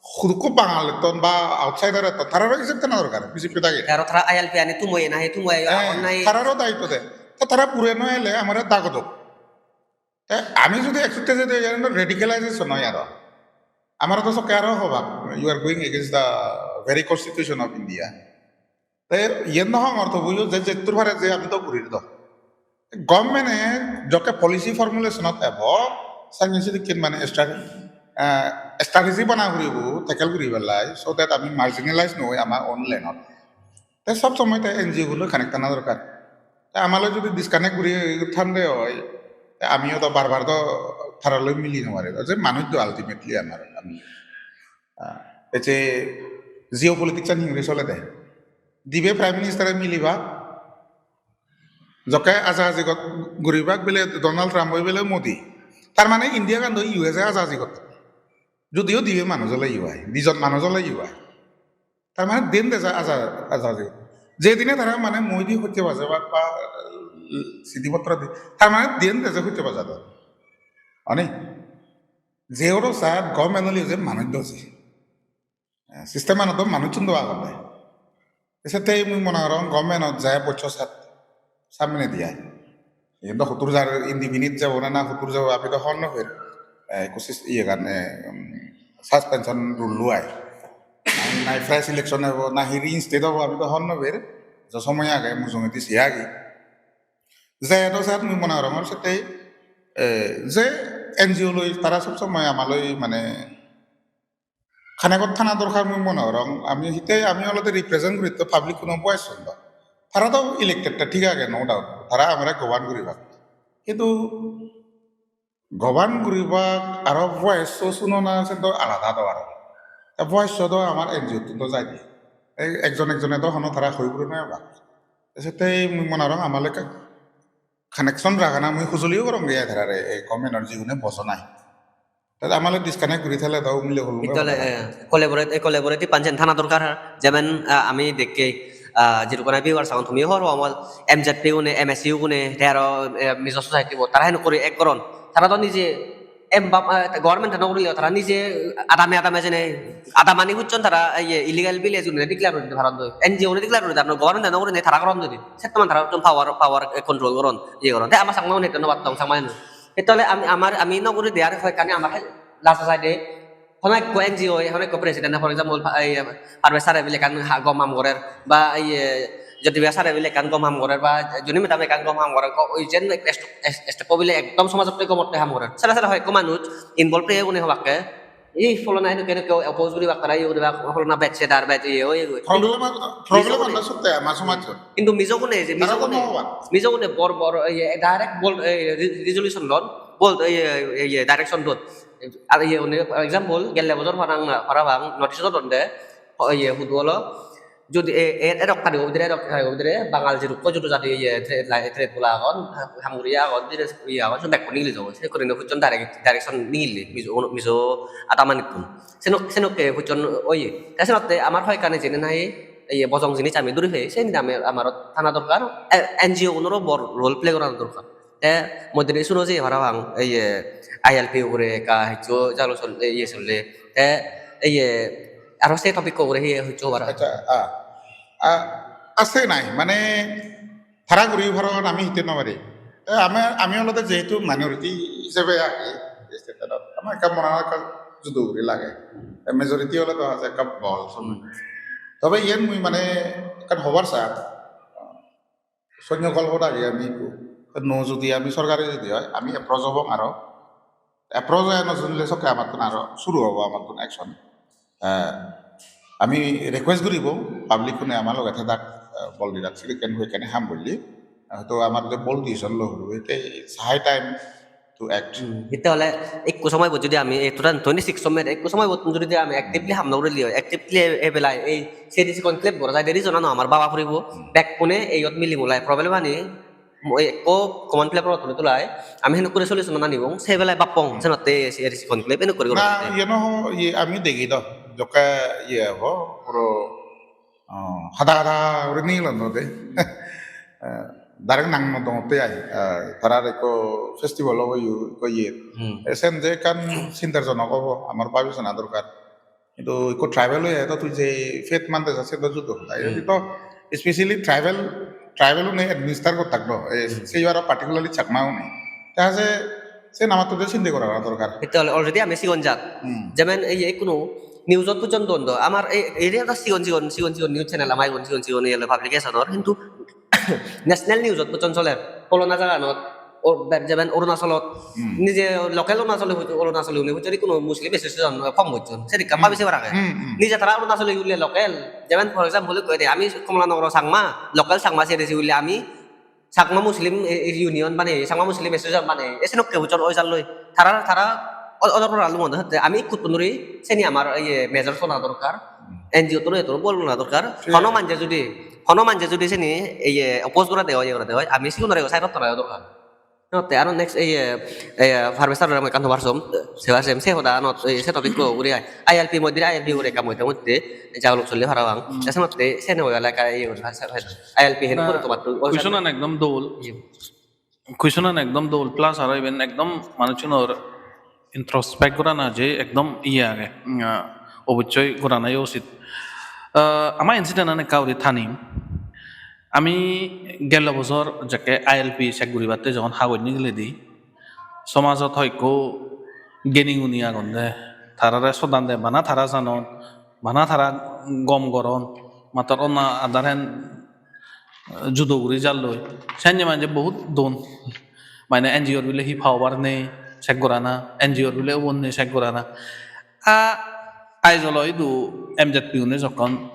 hudukko Bangal etton ba outsider etton, tararo ijeb dena dorkar, B C P dagi. Te aro tara I L P ani tumoye nahi, tumoye Eh, agon nahi? Tararo daitto de. Te tara pure no ele amare dagodok. Te ami jodi eksotte jodi eno radicalization oi aro. Amare to sokke aro hobak, "You are going against the very constitution of India." Te iyen no hongor tobuyo je jettur pare je ami to gurir do. Government-e jokke policy formulation-ot ebo, sange sedokken mane stra-, eh, strategy bana puribo, tackle guribar lai, so that ami marginalize no oi ama own land-ot. Te sob somoi te N G O-gun loi connect thana dorkar. Te ama loi jodi disconnect guri thande oi, te amiyo to bar bar to tara loi mili no pari. Je manuj do ultimately amar, ami. Ah, ei je geopolitics-an hingiri solede. Dibe Prime Minister-e milibak, jokke aja aji got-, guribak bile Donald Trump oi bile Modi. Tar mane India gan do U S A aja aji gotton. Judiyo dibe manuj ole U I, dijon manuj ole U I. Tar mane den deja aja, aja aji gotton. Jedine tara mane mui di hojje baje ba, ba, sidi potro di. Tar mane den deja hojje bajadon. Ani? Je oro sa government ole je manuj do je. Eh, system-anot do manuchun do agonde. Te sette mui mone gorong government-ot jai bochcho sat samne di ai. Iyen do huttur jar indefinite jabo na, na huttur jabo ami do hobor no pei. Eh, ekku sis-, iyegan, eh, um, suspension rule lo ai. Na, na fresh election obo, na hi reinstate obo, ami do hobor no pei. Jo somoy age, mujungedi se agi. Jai do sat mui mone gorongor sette, eh, je N G O loi tara sob somoy ama loi mane connect-ot thana dorkar mui mone gorong. Ami hitte ami olode represent guri to public-kuno voice-un do. Tara do elected, ta thik age, no doubt. Tara amare govern guribak. Kintu govern guribak aro voice-o sunona sen do alada do aro. Ta voice-o do amar N G O-tun do jai de. Ei ekjon ekjone do hono tara hoi guri no ebak. Te sette mui mone gorong ama loi connection ragana mui hujoliyo gorong de ai tarare, ei government-or jigune bojon ai. Te ama loi disconnect guri thele do umile hulunge. Itole, eh, collaborate, eh, collaborative panchen thana dorkar, jemen, ah, ami dekke, ah, jirukone viewers agon, tumi hobor pao, M Z P gune, M S U gune, te aro, eh, Mizo society bo, tara henok guri ek goron. Tara do nije em bap, ah, government no gurile, tara nije adame adame jene, adamani huchchon tara, iye, illegal village gune declare guri di paron doi. N G O gune declare guri di, government no gurile tara goron doi. Settoman tara power, power, eh, control goron, iye goron. Te ama Changma gune no battong, Changma gune. Ettole ami, amar, ami no guri de ar hoyekkani amar he-, last side-e hono ekko N G O, hono ekko president, for example, pa-, ei, Parvesh sir-e bile ekkan ha-, gom ham gorer, ba ei, Jyoti Bhaiya sir-e bile ekkan gom ham gorer, ba Juni madam ekkan gom ham gorer, ko-, oi jen ek-, est-, est-, step-o bile ekdom somajotte gomotte ham gorer. Sara sara hoyekko manuj involve oye gune hobakke. Ei pholona edokke edokke oppose guribak tara, iye guribak, pholona bej sedar, bej iye, oye goi. Problem ag-, problem Mizo gune. Ag-, sotte ama somajot. Kintu Mizo gune je, Mizo gune, tara hono hobak. Mizo gune bor bor, iye, direct bol, iye, re-, resolution lon, bol, iye, iye, direction don. Ar iye, une, for example, gelle bojor parang, parapang notice-o don de, o, iye, hudu olo, jodi e, e, erok tarigo bidire, erok tarigo bidire, Bangal jirukko judo jadi, iye, trade line, trade bola agon, ha-, ham guriye agon, business guriye agon, siyun bekkun nigili jabo. Se gurine huchchon direct, direction nigille, Mizo, Mizo adamanittun. Senok-, senokke huchchon oye. Te senotte amar hoyekkani jeni nahi, iye, bojong jinis ami duri pei, seni ami, amarot thana dorkar, e, N G O gunoro bor role play gorana dorkar. Te moddedi suno je parapang, iye, I L P ugure ekka hissu jalo sol-, iye solle. Te iye, aro se topic-ko ugure hi hissu parapang. Accha, ah, ah, ase nai, mane tara guri paron ami hitte no pari. Te ami, ami olode jehetu minority hisebe agi, ei state-ot, ama ekka mona ekka judo guri lage. Te majority olode ase ekka bol somoi. Tobe iyen mui mane ekkan hobar sar. Sonyo golpot age ami ekku. No jodi ami sorkare jodi oi, ami approach obong aro. Approach oi no sunile sokke amattun aro suru obo amattun action. Eh, ami request guribo public hune ama loge thedak, eh, bol didak, sedokken hoi ekkene ham golle. Hoito amar je bol decision lo huribo, ete it's high time to act. Hmm, hitte hole ekko somoy bot jodi ami, eh, two thousand twenty-six somoy ekko somoy bot jodi ami actively ham no gorile oi, actively ebelai ei C A D C conclave gora jai de reason ano amar baba puribo. Hmm. Bekkune eyot mili mulai problem ani mo-, ekko common platform-ot tuli tulai, ami henok guri solution anibong, se belai bappong, senotte C A D C conclave henok guri guri. Na, iye no ho, iye ami degi do, jokke iye ho, puro, oh, hada hada guri nigilon no de. Eh, direct nang no dongotte ai, eh, tarar ekko festival obo yu, ekko iye. Hmm. Eh, sen je ekkan sindarjonok obo, amar babi sana dorkar. Hintu ikko tribal oye to tui je faith mante sas, se to judo hoda. Hmm. Iyot to specially tribal, tribal une administer gottak do. E, hmm, se aro particularly Chakma une. Ta se, se namatto de sinde gora dorkar. Hitte hole already ami sigon jat. Hmm. Jemen ei ikkunu news-ot pujon don do. Amar ei area do sigon sigon, sigon sigon news channel ama igun sigon sigon ei publication or. Hintu national news-ot pujon soler. Pholona jaganot, o, be-, jeben Arunachalot, hmm, nije local Arunachali hoito, Arunachali hune hoito, hono Muslim association form gocchon. Sedikka, hmm, bhabi sebar age. Hmm, hmm. Nije tara Arunachali hule local, jeben for example, ikko ede, ami Kamalanagar Changma, local Changma C A D C hule ami Chakma Muslim, e, e, Union bane, Chakma Muslim Association bane, e senokke gocchon oi jalloi. Tara, tara o-, odor pora lumonde hotte, ami ikkuttun duri seni amar, iye, major sona dorkar. Hmm. N G O tun eto bol bona dorkar. Sure. Hono manje judi, hono manje judi seni, iye, oppose gorede oi, iye gorede oi, ami sigunore side-ot tola dorkar. Te aro next, iye, iye, Parvesh sir-ore mui ekkan hobar som, sebar sem, se hoda anot, iye, se topic-ko ugure ai. I L P moddhe I L P ugure ekka moddhe moddhe jaguluk solle parapang. Hmm. Te senotte, sene oi gele ekka iye guri, I L P hen na, guri tomatto, oi, question-an ekdom dol. Iye. Question-an ekdom dol, plus aro iben ekdom manuchunor introspect gorana je ekdom iye age, mm, ah, obossoi gorana yo usit. Ah, ama incident-an ekka guri thanim. Ami gelo bojor jekke I L P check guribatte jogon hagoj nigiledi, somajot hoyekko geni guni agon de, tarare sodan de, bana tara janon, bana tara gom goron, mattor onna adar hen judo guri jalloi. Senne manje bohut don. Mane N G O-r bile hi power nei check gorana, N G O-r bile ubon nei check gorana. A, Aizawl-o idu M Z P-une jokkon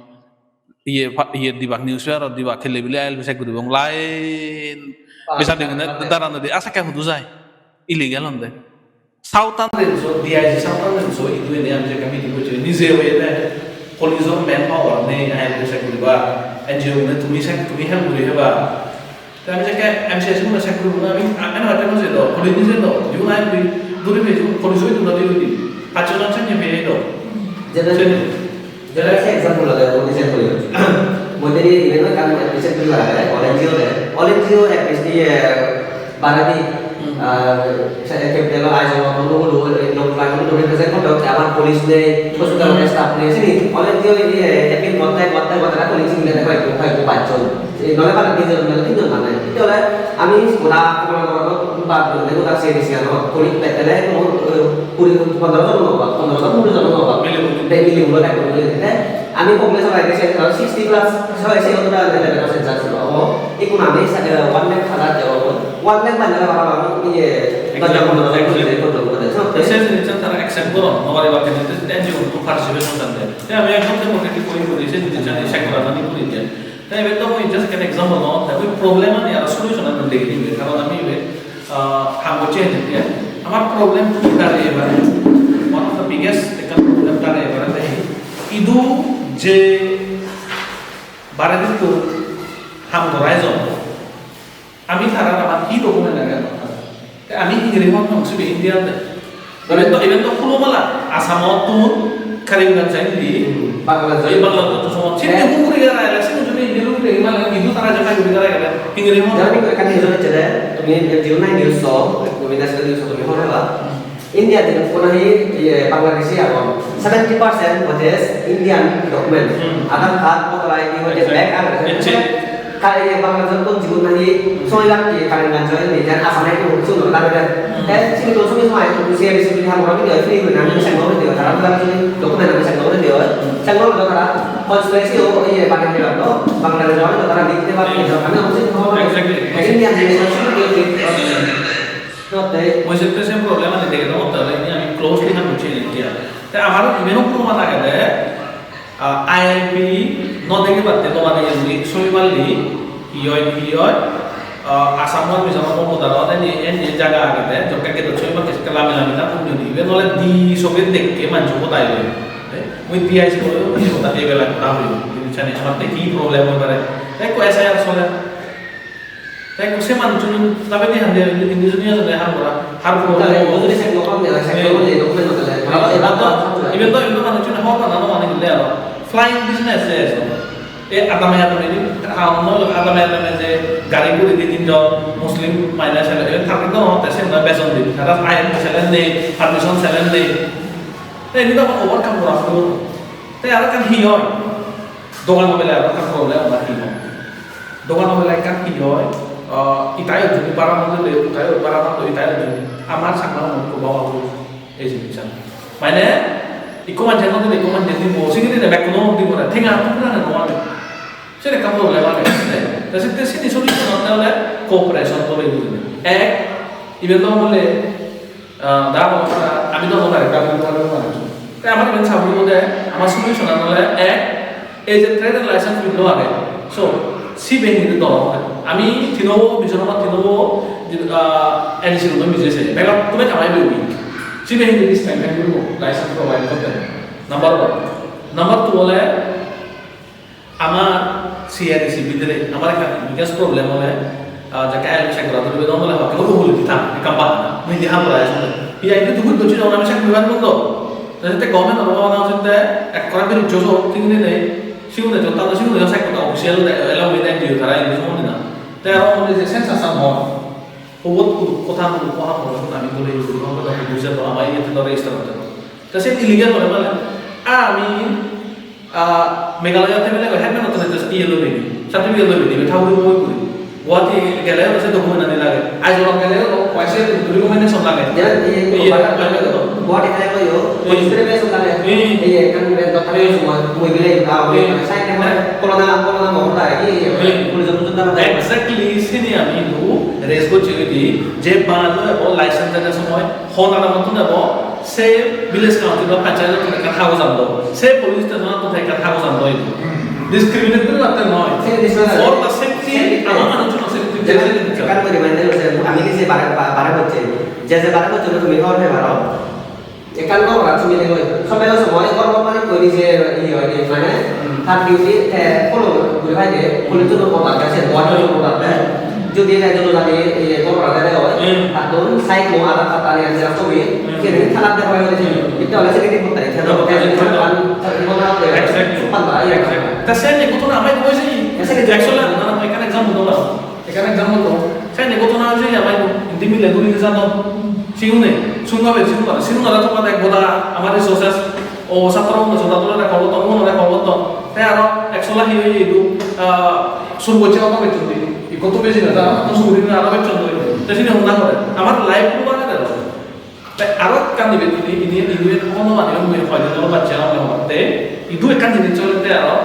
iye pa-, iye dibak newspaper-ot dibak hille bile I L P check guribong. Line bisadegune daran dodi, a, sekke hudu jai? Illegal honde. Southern Range-o, D I G Southern Range-o idu ene ami jekke meeting gocchei, nije hoyede, police-or manpower nei, I L P check guribar, N G O-gune tumi check, tumi help guri heba. Te ami jekke M C S gune check guribo, ami, a-, ene hotte no jedo, police nije do, jigun I L P duri peje, police-o idu no duri di, pachjon jon senne peye do. Jede, jede. Jere se example age, police-e police. Moddhe iben ekkan appreciate guri lage, all N G O de. All N G O appreciate, eh, baredi, hmm, ah, se capital-o Aizawl-o, Nuguri, Longtlai, Nuguri represent gotte, abar police nei, hospital-o, hmm, staff nei, sini all N G O ye appeal gotte, gotte, gotte, police nei, hoyekko, hoyekko pachjon. Ei nole baredi tinjon, nole tinjon mane. Te ole ami goda, goda, goda, goda, goda C A D C ano, police pettele, eh, kuri, pondro jon no obo, pondro jon, kuri jon no obo. Mile mile. Te mile mile, te ami Congress-ot aide se sixty plus, se, se otora eleven percent chance obo. Ikkun ami sa-, eh, one lakh hajar jebo. One lakh mane aro aro iye, exactly, doj jon pondro jon, exactly, pondro jon. Se jinissan tara accept goron, no paribar kene, te N G O to participation thande. Te ami ekdom democratic way guri se jinissan check gorana ni guri diye. Te iben to mui just ekkan example no, te mui problem ani aro solution ani degi dibe, karon ami ibe, ah, ham gocchi hene te. Amar problem to dare ebare, one of the biggest ekkan problem dare ebare te idu je bare dintu ham gorai jon. Ami tarar abar hi document age abar tarar? Te ami hingiri hon hong sibe India te. Iben to, iben to Khulumala, Assamottun Karimganj side di. Hmm, Bangladesh. Ei Bangladesh to somot. Sindi, eh, hunguri gara ele, sindi jodi India lo guri mane, hindu tara jaka guri gara ele, hingiri hon. Jani ko ekkan news hocche de, tumi jiyun nahi news so, tumi national news so, tumi hon hola. Hmm. India din kono hi, iye, Bangladeshi agon. Seventy percent hoje Indian document. Hmm. Aadhaar card, voter I D hoje, exactly, bank account. Ka-, iye, Bangladesh kon jigun nahi soi lakh ki Karimganj ni jan Assam e ko sun lo ta. Hmm. Eh, sini to sumi sumai to C A D C ni ham ro ni free ni, hmm, send gori diyo. Tara tara sini document send gori diyo. Hmm. Changma hono tara constituency o iye bana dibar do, Bangladesh o tara dik dibar do, ami hono sin hono. Exactly. Ejin niya jini hono sin ke dik. Hotte. Mui sette same problem ani dege no hotte ole ini ami closely ham buji ni dia. Te amar iben o proman agede, ah, I L P no dege batte no mane ini soi balli, hi oi, hi oi, ah, Assam or Mizoram or border ot eni, eni jaga agede, jokke gate ot soi batte sekke lami lami ta punyo di. Iben ole di soge dekke manjo hodai oi. Eh, mui D I C bole, mui hoda ei bela hoda hoyong. Jinisani amatte hi problem oi pare? Te ekko S I R sole. Te ekko se manuchun tabedi hande indi juni asole har gora, har gora. Tale, bujuli se lokal de, se lokal de document no tale. Iben to, iben to manuchun hobor pana no mani gille aro. Flying business je ejo. E adame adame ni, ha, no, adame adame je gari guri di tinjon Muslim mile sele, iben target no, te se na bejon di. Tara ain selen de, permission selen de. Te ini to overcome gora puribo. Te aro ekkan hi oi? Dogan obele aro ekkan problem oi, hi oi? Dogan obele ekkan hi oi? Ah, itayo jodi bara mande de, utayo bara mande, itayo jodi. Amar Changma mane ekko baba bo ei jinisan. Mane, ikko manje mande de, ikko manje dibo, singiri de bekkuno dibo na, tenga tukura na no age. Sen ekkan problem age. Te sette sini solution otte ole cooperation tole guri. Ek, iben do bole Ah, da bolo tara, ami do hobor pari, gabur gabur manuj. Te amar iben saburi bode, amar solution an ole ek, ei je trade and license bill lo age. So, sibe hintu dol. Ami tinobo, bijon amar tinobo, ah, N C O do mije se. Bega tumi kamai bebi. Sibe hintu strengthen guribo, license provide korte. Number one. Number two ole, Amar C A D C bidire amar ekkan biggest problem ole, ah, jakke I L P check gora duribe, dong ole hokke hulu hulu di thang, ekkan bahana. Mui di ham gora asole. Hi, I L P dukut docche, jokon ami check guribar bondo. Te sette government oro bana sette ekkore biri jojo, thik nei nei. Sigun ejo, tara sigun ejo check gora official de, elo hoi de, N G O tara N G O somone na. Te aro mone je census an hon. Obot kudu kotha, kudu kotha, ami dole, kudu kotha, kudu bujhe to, amar iyot to register hote. Te se illegal hole mane, ami, ah, Meghalaya te mele headman otte te iye loi bini, certificate loi bini, thabu loi bini. Guwahati gele se document ani lage. Aizawl gele o paise documentation lage. Jemon iye, iye, bara lage to. Guwahati te oyo, hmm, police verification lage. Hmm. Iye, ekkan rent ot thakte, hmm, somoi, mui bile, ah, hmm, sign ne, hmm, corona, corona mo ta, iye, hmm, police ot jumta. Exactly, sini ami idu raise gocchi di, je bana loi ebo license dene somoi, Hon adamottun ebo, se village council ba panchayat ottun ekkan hagoj ando, se police station ottun ekkan hagoj ando idu. Discriminate guri batte noi. Se discriminate. For the safety, safety, ama manuchun safety. Jemon ekkan guri mane je ami nije bare, ba-, bare gocche. Je je bare gocche tumi hobor pei paro. Ekkan gor ora tumi lego. Sobe somoy gor gor mane koi nije iye oi de mane, hmm, tar duty te follow guri pai de, police-o order de, se order de. Jodi ekjon jodi, iye, gor ora de oi, hmm, tattun side mo ada kata ni ada sobi, hmm, kene thalat de oi de. Hmm. Itte ole se kiti botta, itte ole, hmm, se kiti botta, exactly, panda, iye. Exactly. Ta se ni kutu na mai koi si. Exactly. Actually, na, na, ekkan example dong na. Ekkan example dong. Sai ni ghotona oye je amar indi mile duri jadon. Siune, sungabe, sungabe, sungabe to mane goda amar resources, o satro gun joda dole rakho, to mone rakho to. Te aro eksola hi oye idu, ah, sur gocche obo bechon di. Ikko to beji na, ta to sur guri aro bechon di. Te sini honna gore. Amar life to bana de. Te aro ekkan ibe ini, ini, ini hono mane mui hoide dolo bacche agonde hobatte. Idu ekkan jinis cholette aro.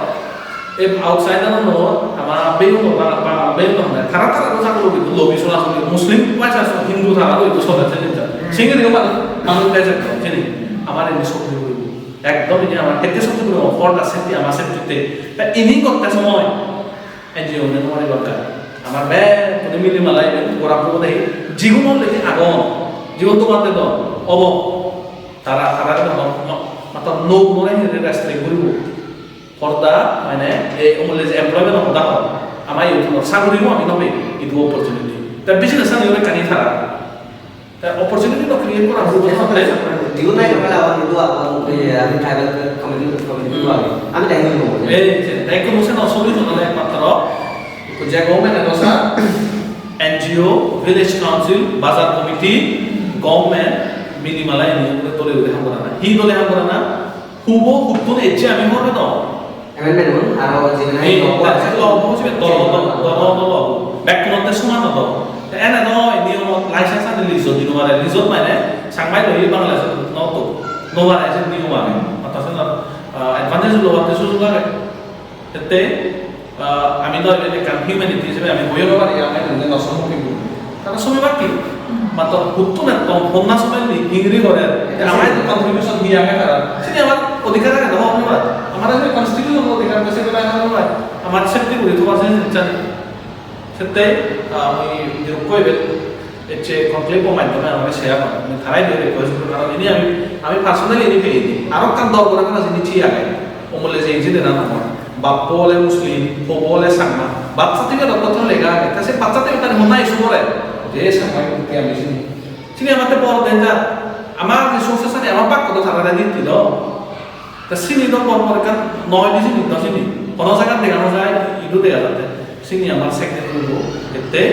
Ei outsider-unor, ama beyunor, ba, ba, beyunor honne, tara, tara do sagolo idu lobi sora sori, Muslim, Christian, Hindu tara do idu sora sori jinich. Hmm. Singiri mane, mane bejak sini. Amar ini sokti guribo. Ekdom ini amar ette sokti guribo, for the safety, amar safety te. Ta ini gotte somoy, N G O-une no paribar gai. Amar bekkune mili malai iben gora puribo de, jigun already agon, jigun tomar dedon, obo. Tara, tara dedon, ma-, mattor no gunore hire restrict guribo. Porda, mane, ei omole je employment hoda hor. Ama iyot honor sagori mo ami no pei, idu opportunity. Ta business ani ole kani tara. Ta opportunity to create gora puribo na, te? Digun nai, nai, abar idu agon, ei, ami tribal community, community idu agon. Ami dai no. Ei, je, dai no se no sobi no le matro. Je government e dosa, N G O, village council, bazar committee, government, mili malai ini tole uri ham gorana. Hi tole ham gorana? Hubo huttun ejje ami hobor pedong. Amendment un aro jiben nahi ei, logo ase, logo ase, dol, dol, dol, dol, logo. Bekkunotte soman obo. Te ene noi, niyomot license ani lease-ot di no pare. Lease-ot mane, Changmai loi Bangladesh-ot no to. No pare, se niyom age. Ata se no. Ah, advantage lobatte sujog age. Ette, ah, ami do iben ekkan humanity hisebe ami hoiyo no pari, ami iben no somoki guri. Tara somibakke. Mattor huttun ekdom honna somelli hingiri gore. Te amar idu contribution hi age tara? Sini amar odhikar age do, hobor pai. Amar idu constitution odhikar age, sebe age, hobor pai. Amar safety guri thobar se jinissan. Sette, ah, ami jokko iben ecche conclave-o maddhome amare share goron. Ami tarai doi request goron, karon ini ami, ami personally ini peyedi. Aro ekkan dol guri amar jinichi age. Omole je incident-an amar. Bappo ole Muslim, pobo ole Changma. Birth certificate-ot to lega age. Ta se birth certificate-an honna issue gore? Je Changma community ami sini. Sini amatte bor danger. Amar resources-ani amar bakko do tarare ditte do. Ta sini do bor bor ekkan noi di sini do sini. Hono jagat dega no jai, idu dega jatte. Sini amar secretary bo, ette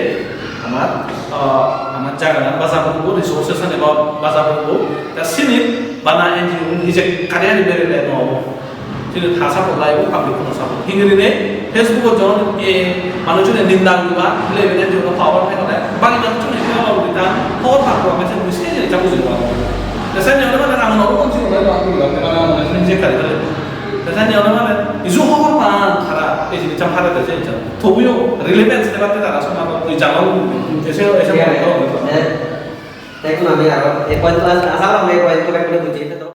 amar, ah, amar jagagan baja puribo, resources ani ba-, baja puribo. Ta sini bana N G O gun hijek kari ani berele no obo. Sini ta support laibo, public kono support. Hingiri ne Facebook-ot jon, eh, manuchune ninda guriba, bile bile je hono power thai hole, bagi manuchune hobor guri ta hobor pabo, ami se buji, se jinissan buji pabo. Te seni ole mane amon oro konsi ole ba guri ba, te mane amon se je kari dale. Te seni ole mane isu hobor pan tara, ei jinissan pare de je jinissan. Tobuyo relevance de batte tara somajot oi jalo, ese, ese Thik age. Mone hoi. Eh, te ekhon ami aro ei point-to as-, asa gorong ei point-to bekkune buji.